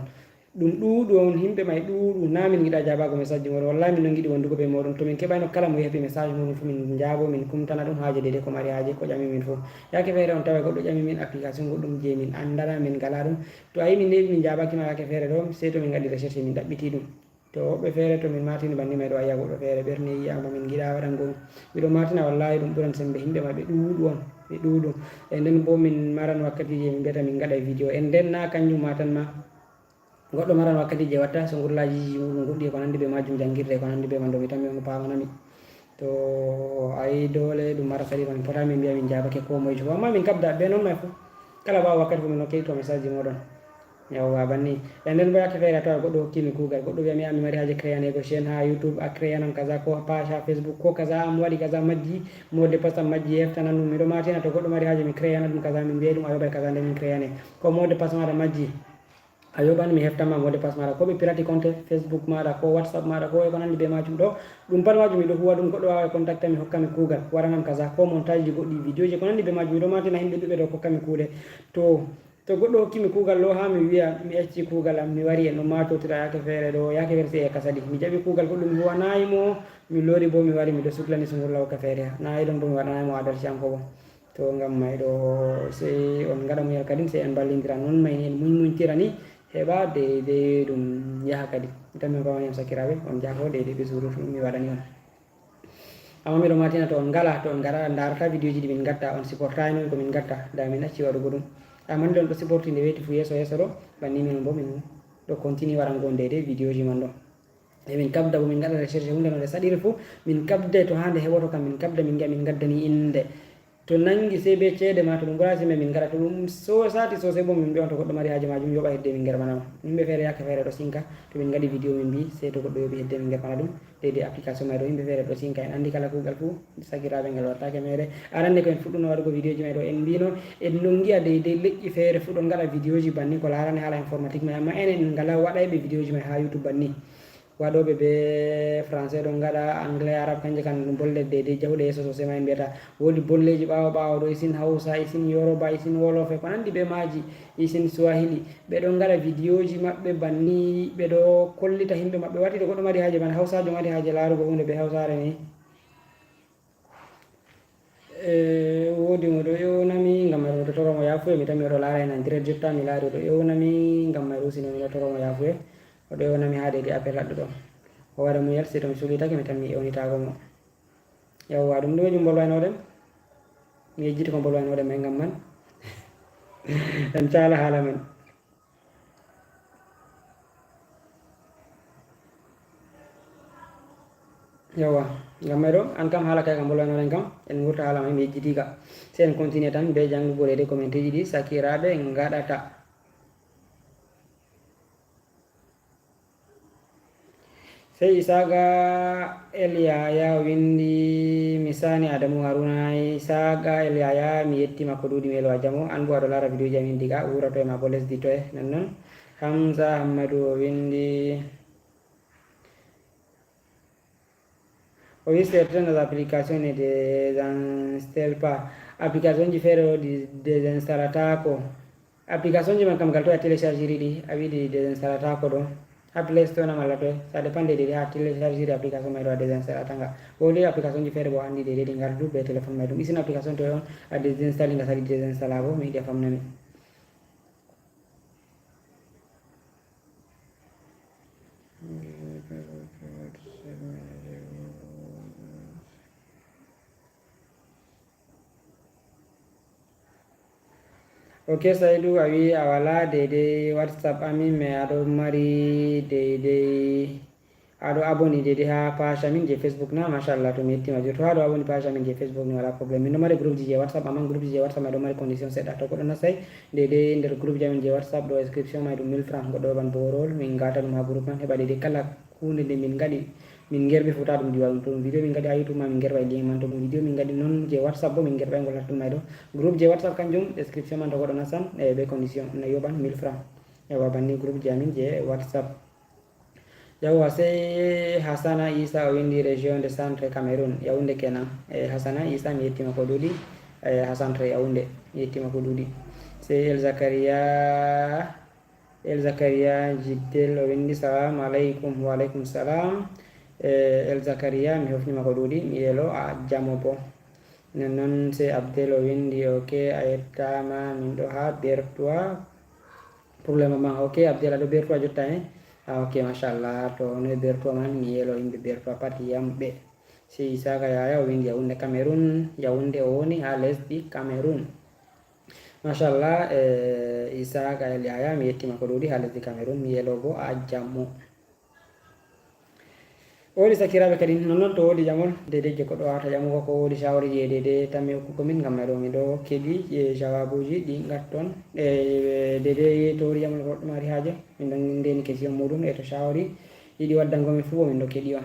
Ɗum ɗuuɗu on, yimɓe may ɗuuɗu, naa min ngiɗa jaabaago message ji mooɗon. Wallahi min ɗon ngiɗi wondugo bee mooɗon. To min keɓayno kala mo yerɓi message muuɗum fuu, min njaabo, min kumtana ɗum haaje deydey ko mari haaje, ko ƴami min fuu. Yaake feere on taway goɗɗo ƴami min application goɗɗum je min anndanaa, min ngalaa ɗum. To a yi min neeɓi min njaabaaki ma yaake feere ɗo, sey to min ngaɗi recherche min ɗaɓɓiti ɗum. To woɓɓe feere to min maatini banni may ɗo, a yi'a goɗɗo feere ɓernde yi'aama, min ngiɗaa waɗango ɗum. Miɗo maatina wallahi ɗum ɓuran sembe, yimɓe may ɓe ɗuuɗu on, ɓe ɗuuɗu. E nden boo min maran wakkatiiji min mbiyata min ngaɗay video. E nden naa kanjum ma tan ma, goɗɗo maran wakkatiiji watta sungurlaajiiji muuɗum goɗɗi e ko nanndi bee maajum, janngirde e ko nanndi bee man ɗo, mi tammi on paamanami. To a yi doole ɗum mara saɗi ma, min potaay min mbi'a min njaabake koo moye fuu, ammaa min kabda bee non may fuu. Kala ɓaawo wakkati fuu min ɗon keɗito message ji mooɗon. Yawwa, banni. E nden boo yaake feere a tawa goɗɗo hokki mi kuugal, goɗɗo wi'a mi, a mi mari haaje créanego chaîne haa YouTube, a créanan kaza, ko page haa Facebook, ko kaza, a mi waɗi kaza majji, mot de passe am majji, heftanan ɗum. Miɗo maatina to goɗɗo mari haaje mi créana ɗum kaza, min mbi'ay ɗum a yoɓay kaza, nden min créane. Ko mot de passe maaɗa majji, a yoɓan, mi heftan ma mot de passe maaɗa. Ko ɓe pirati compte Facebook maaɗa, ko WhatsApp maaɗa, ko e ko nanndi bee maajum ɗo, ɗum pat maajum miɗo huuwa ɗum, goɗɗo waaway contacta mi, hokka mi kuugal, waɗanam kaza, ko montage ji goɗɗi, vidéo ji, ko nanndi bee maajum. Miɗo maatina yimɓe ɗuuɗɓe ɗo kokka mi kuuɗe. To To goɗɗo hokki mi kuugal ɗo haa mi wi'a mi acci kuugal am, mi wari en ɗon maatotira yaake feere ɗo, yaake feere sey e kasadi. Mi jaɓi kuugal goɗɗum mi huwanaay mo, mi lori boo mi wari miɗo suklani sungurla wakka feere. Na e ɗon boo mi waɗanaay mo adalci hanko boo. To ngam may ɗo sey on ngaɗa munyal kadin, sey en mballindira. Non may ni en munymunytira ni, heɓa deydey ɗum yaha kadi. Mi tammi on pamani on sakiraaɓe, on jaafo deydey ɓe surutu ɗum mi waɗani on. Ammaa miɗo maatina to on ngalaa, to on ngara, ndaarata vidéo ji ɗi min ngatta, on supportaay non ko min ngatta, da min acci waɗugo ɗum. Ammaa nde on ɗo supporti nde weeti fuu yeeso yeeso ɗo, banni min boo min ɗo continue waɗango on deydey vidéo ji man ɗo. E min kabda boo min ngaɗa recherche huunde no nde saɗiri fuu, min kabda to haa nde heɓoto kam, min kabda min ngi'a min ngaddani innde. To nanngi sey bee ceede ma, to ɗum ɓuraay sey min ngaɗa, to ɗum so saati soosay boo min mbi'a on to goɗɗo mari haaje maajum yoɓa hedde min ngerɓana mo. Yimɓe feere yaake feere ɗo sinka, to min ngaɗi vidéo min mbi'i sey to goɗɗo yoɓi hedde min ngerɓana ɗum. Deydey application may ɗo, yimɓe feere ɗo sinka, en anndi kala kuugal fuu sakiraaɓe ngal wattaake meere. Arande ko en fuɗɗuno waɗugo vidéo ji may ɗo, en mbiino en ɗon ngi'a deydey leƴƴi feere fuu ɗon ngaɗa vidéo ji banni ko laarani haala informatique may, ammaa enen en ngalaa waɗayɓe vidéo ji may haa YouTube banni. Waɗooɓe bee français ɗon ngaɗa, anglais, arabe, kanje kam ɗum bolle deydey jahuɗe yeeso soosay ma, en mbiyata woodi bolleeji ɓaawo ɓaawo ɗo, isin hawsa, isin yoroba, isin wolof e ko nanndi bee maaji, isin swahili. Ɓe ɗon ngaɗa vidéo ji maɓɓe banni, ɓe ɗo kollita yimɓe maɓɓe. Wati to goɗɗo mari haaje bana hawsaajo mari haaje laarugo huunde bee hawsaare ni. E woodi mo ɗo ewnami ngam may ɗo toro mo yafuye, mi tammi o ɗo laara en en direct jotta, mi laari o ɗo ewnami ngam may ɗo usini, mi ɗo toro mo yafuye. O ɗo ewnami haa deydey appel haɗɗo ɗo. O waɗa munyal sey to mi sulitake, mi tammi ewnitaago mo. Yawwa, ɗum ɗume ɗum mbolwaynoɗen? Mi yejjiti ko mbolwaynoɗen may ngam man. En caala haala man. Yawwa, ngam may ɗo, an kam haala kay ka mbolwaynoɗen kam, en wurta haala may, mi yejjiti ka. Sey en continue tan bee janngugo deydey commenteeji ɗi sakiraaɓe ngaɗata. Sey Isaaga El Yaya windi, mi sani Adamu Haruna. Isaaga El Yaya, mi yetti ma ko ɗuuɗi, mi elo a jamo. An boo a ɗo laara vidéo ji amin diga wuro toye ma boo lesdi toye, nonnon. Hamza Hammadu o windi, o wi certaines applications ne désinstallent pas. Application ji feere o ɗi désinstallataako. Application ji man kam gal toye a téléchargiri ɗi, a wi ɗi désinstallataako ɗo. Ha Play Store na malla toye, ça dépend de, de ha téléchargiri application may ɗo a désinstallata nga. Woodi application ji feere bo a andi de, de ɗi ngardu be téléphone may ɗum. Isin application toye on a désinstalli nga sali désinstallable, mi yiɗi a famna mi. Ok, Saydou, a wi a wala deydey WhatsApp amin, mais aɗo mari deydey, aɗo abonné deydey ha page amin je Facebook na? Machallah, to mi yettima jo. To aɗo abonné page amin je Facebook ni, wala problème. Min ɗo mari groupe ji je WhatsApp, amma groupe ji je WhatsApp may ɗo mari condition seɗɗa. To goɗɗo nasay deydey nder groupe ji amin je WhatsApp ɗo, inscription may ɗum mille francs, goɗɗo yoɓan borol, min gata ɗum ha groupe man, heɓa deydey kala hunde nde min gaɗi, min gerbi fota ɗum diwa ɗum. To ɗum vidéo min gaɗi ha YouTube ma, min gerba e lien man. To ɗum vidéo min gaɗi non je WhatsApp bo, min gerba e ngol hatton may ɗo. Groupe je WhatsApp kanjum inscription man, to goɗɗo nasan e ɓe condition na yoɓan mille francs. Yawa, banni groupe ji amin je WhatsApp. Yawa, sey Hasana Isa o windi région de Centre Cameroun, Yaoundé kenan. E Hasana Isa, mi yettima ko ɗuuɗi. E ha Centre Yaoundé, mi yettima ko ɗuuɗi. Sey El Zakaria, El Zakaria Jiddel o windi, "Salamu aleykum." Wa aleykum salam. E El Zakaria, mi hofnima ko ɗuuɗi, mi yelo a jamo bo. Non non, sey Abdel o windi, "Ok, a yettama, min ɗo ha Bertois." Problème ma, ok, Abdel aɗo Bertois jotta, eh? Ah, ok, machallah, to no e Bertois man, mi yelo yimɓe Bertois pat yamɓe. Sey Isaka Yaya o windi, "Yaoundé Cameroun." Yaoundé o woni ha lesdi Cameroun. Machallah, eh, Isaka El Yaya, mi yettima ko ɗuuɗi ha lesdi Cameroun, mi yelo bo a jammo. O woni sakiraaɓe kadi, non non to woodi jamol, deydey je goɗɗo wawata jamugo, ko woodi shawari je deydey tammi hokkugo min, ngam may ɗo miɗo keɓi, eh, jawabuji ɗi ngatton. Eh, deydey to woodi jamol ko goɗɗo mari haaje, min ɗon ndeni question muɗum, e to shawari yiɗi waddango min fu bo min ɗo keɗi on.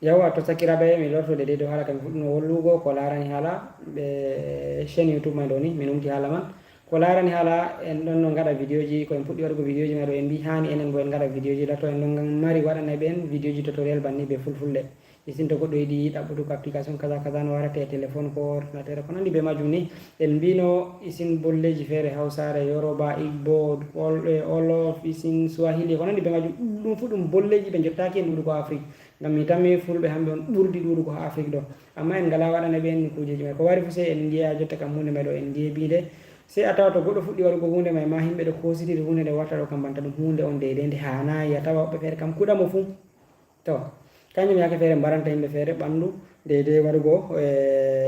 Yawa, to sakiraaɓe, mi lorto deydey dow haala ka mi fuɗɗuno wollugo ko laarani haala ɓe chaîne YouTube may ɗo ni, min umti haala man. Ko laarani haala, en ɗon no ngaɗa vidéoji, ko en puɗɗi waɗugo vidéoji may ɗo, en mbi hani enen bo en ngaɗa vidéoji, lato en ɗon mari waɗanay ɓe en vidéoji tutoriel banni be fulfulde. Isin to goɗɗo yiɗi ɗaɓɓutugo application kaza kaza no warate e téléphone ko ordinateur ko nandi be majum ni, en mbino isin bolleji feere, Hawsare, Yoruba, Igbo, Ol-, eh, Wolof, isin Swahili ko nandi be majum. Ɗum fu ɗum bolleji ɓe jottaki en ɗuɗugo Afrique. Ngam mi tammi fulɓe hamɓe on ɓurdi ɗuɗugo ha Afrique ɗo. Amma en ngala waɗana ɓe en kujeji may. Ko wari fu sey en ngi'a jotta kam hunde may ɗo en ngeɓi nde. Sey a tawa to goɗɗo fuɗɗi waɗugo hunde may ma, himɓe ɗo kositiri hunde nde warta ɗo kam banta ɗum hunde on deydey nde hanayi. A tawa woɓɓe feere kam kuɗa mo fu. To, kanjum yake feere mbaranta yimɓe feere ɓandu deydey waɗugo, eh,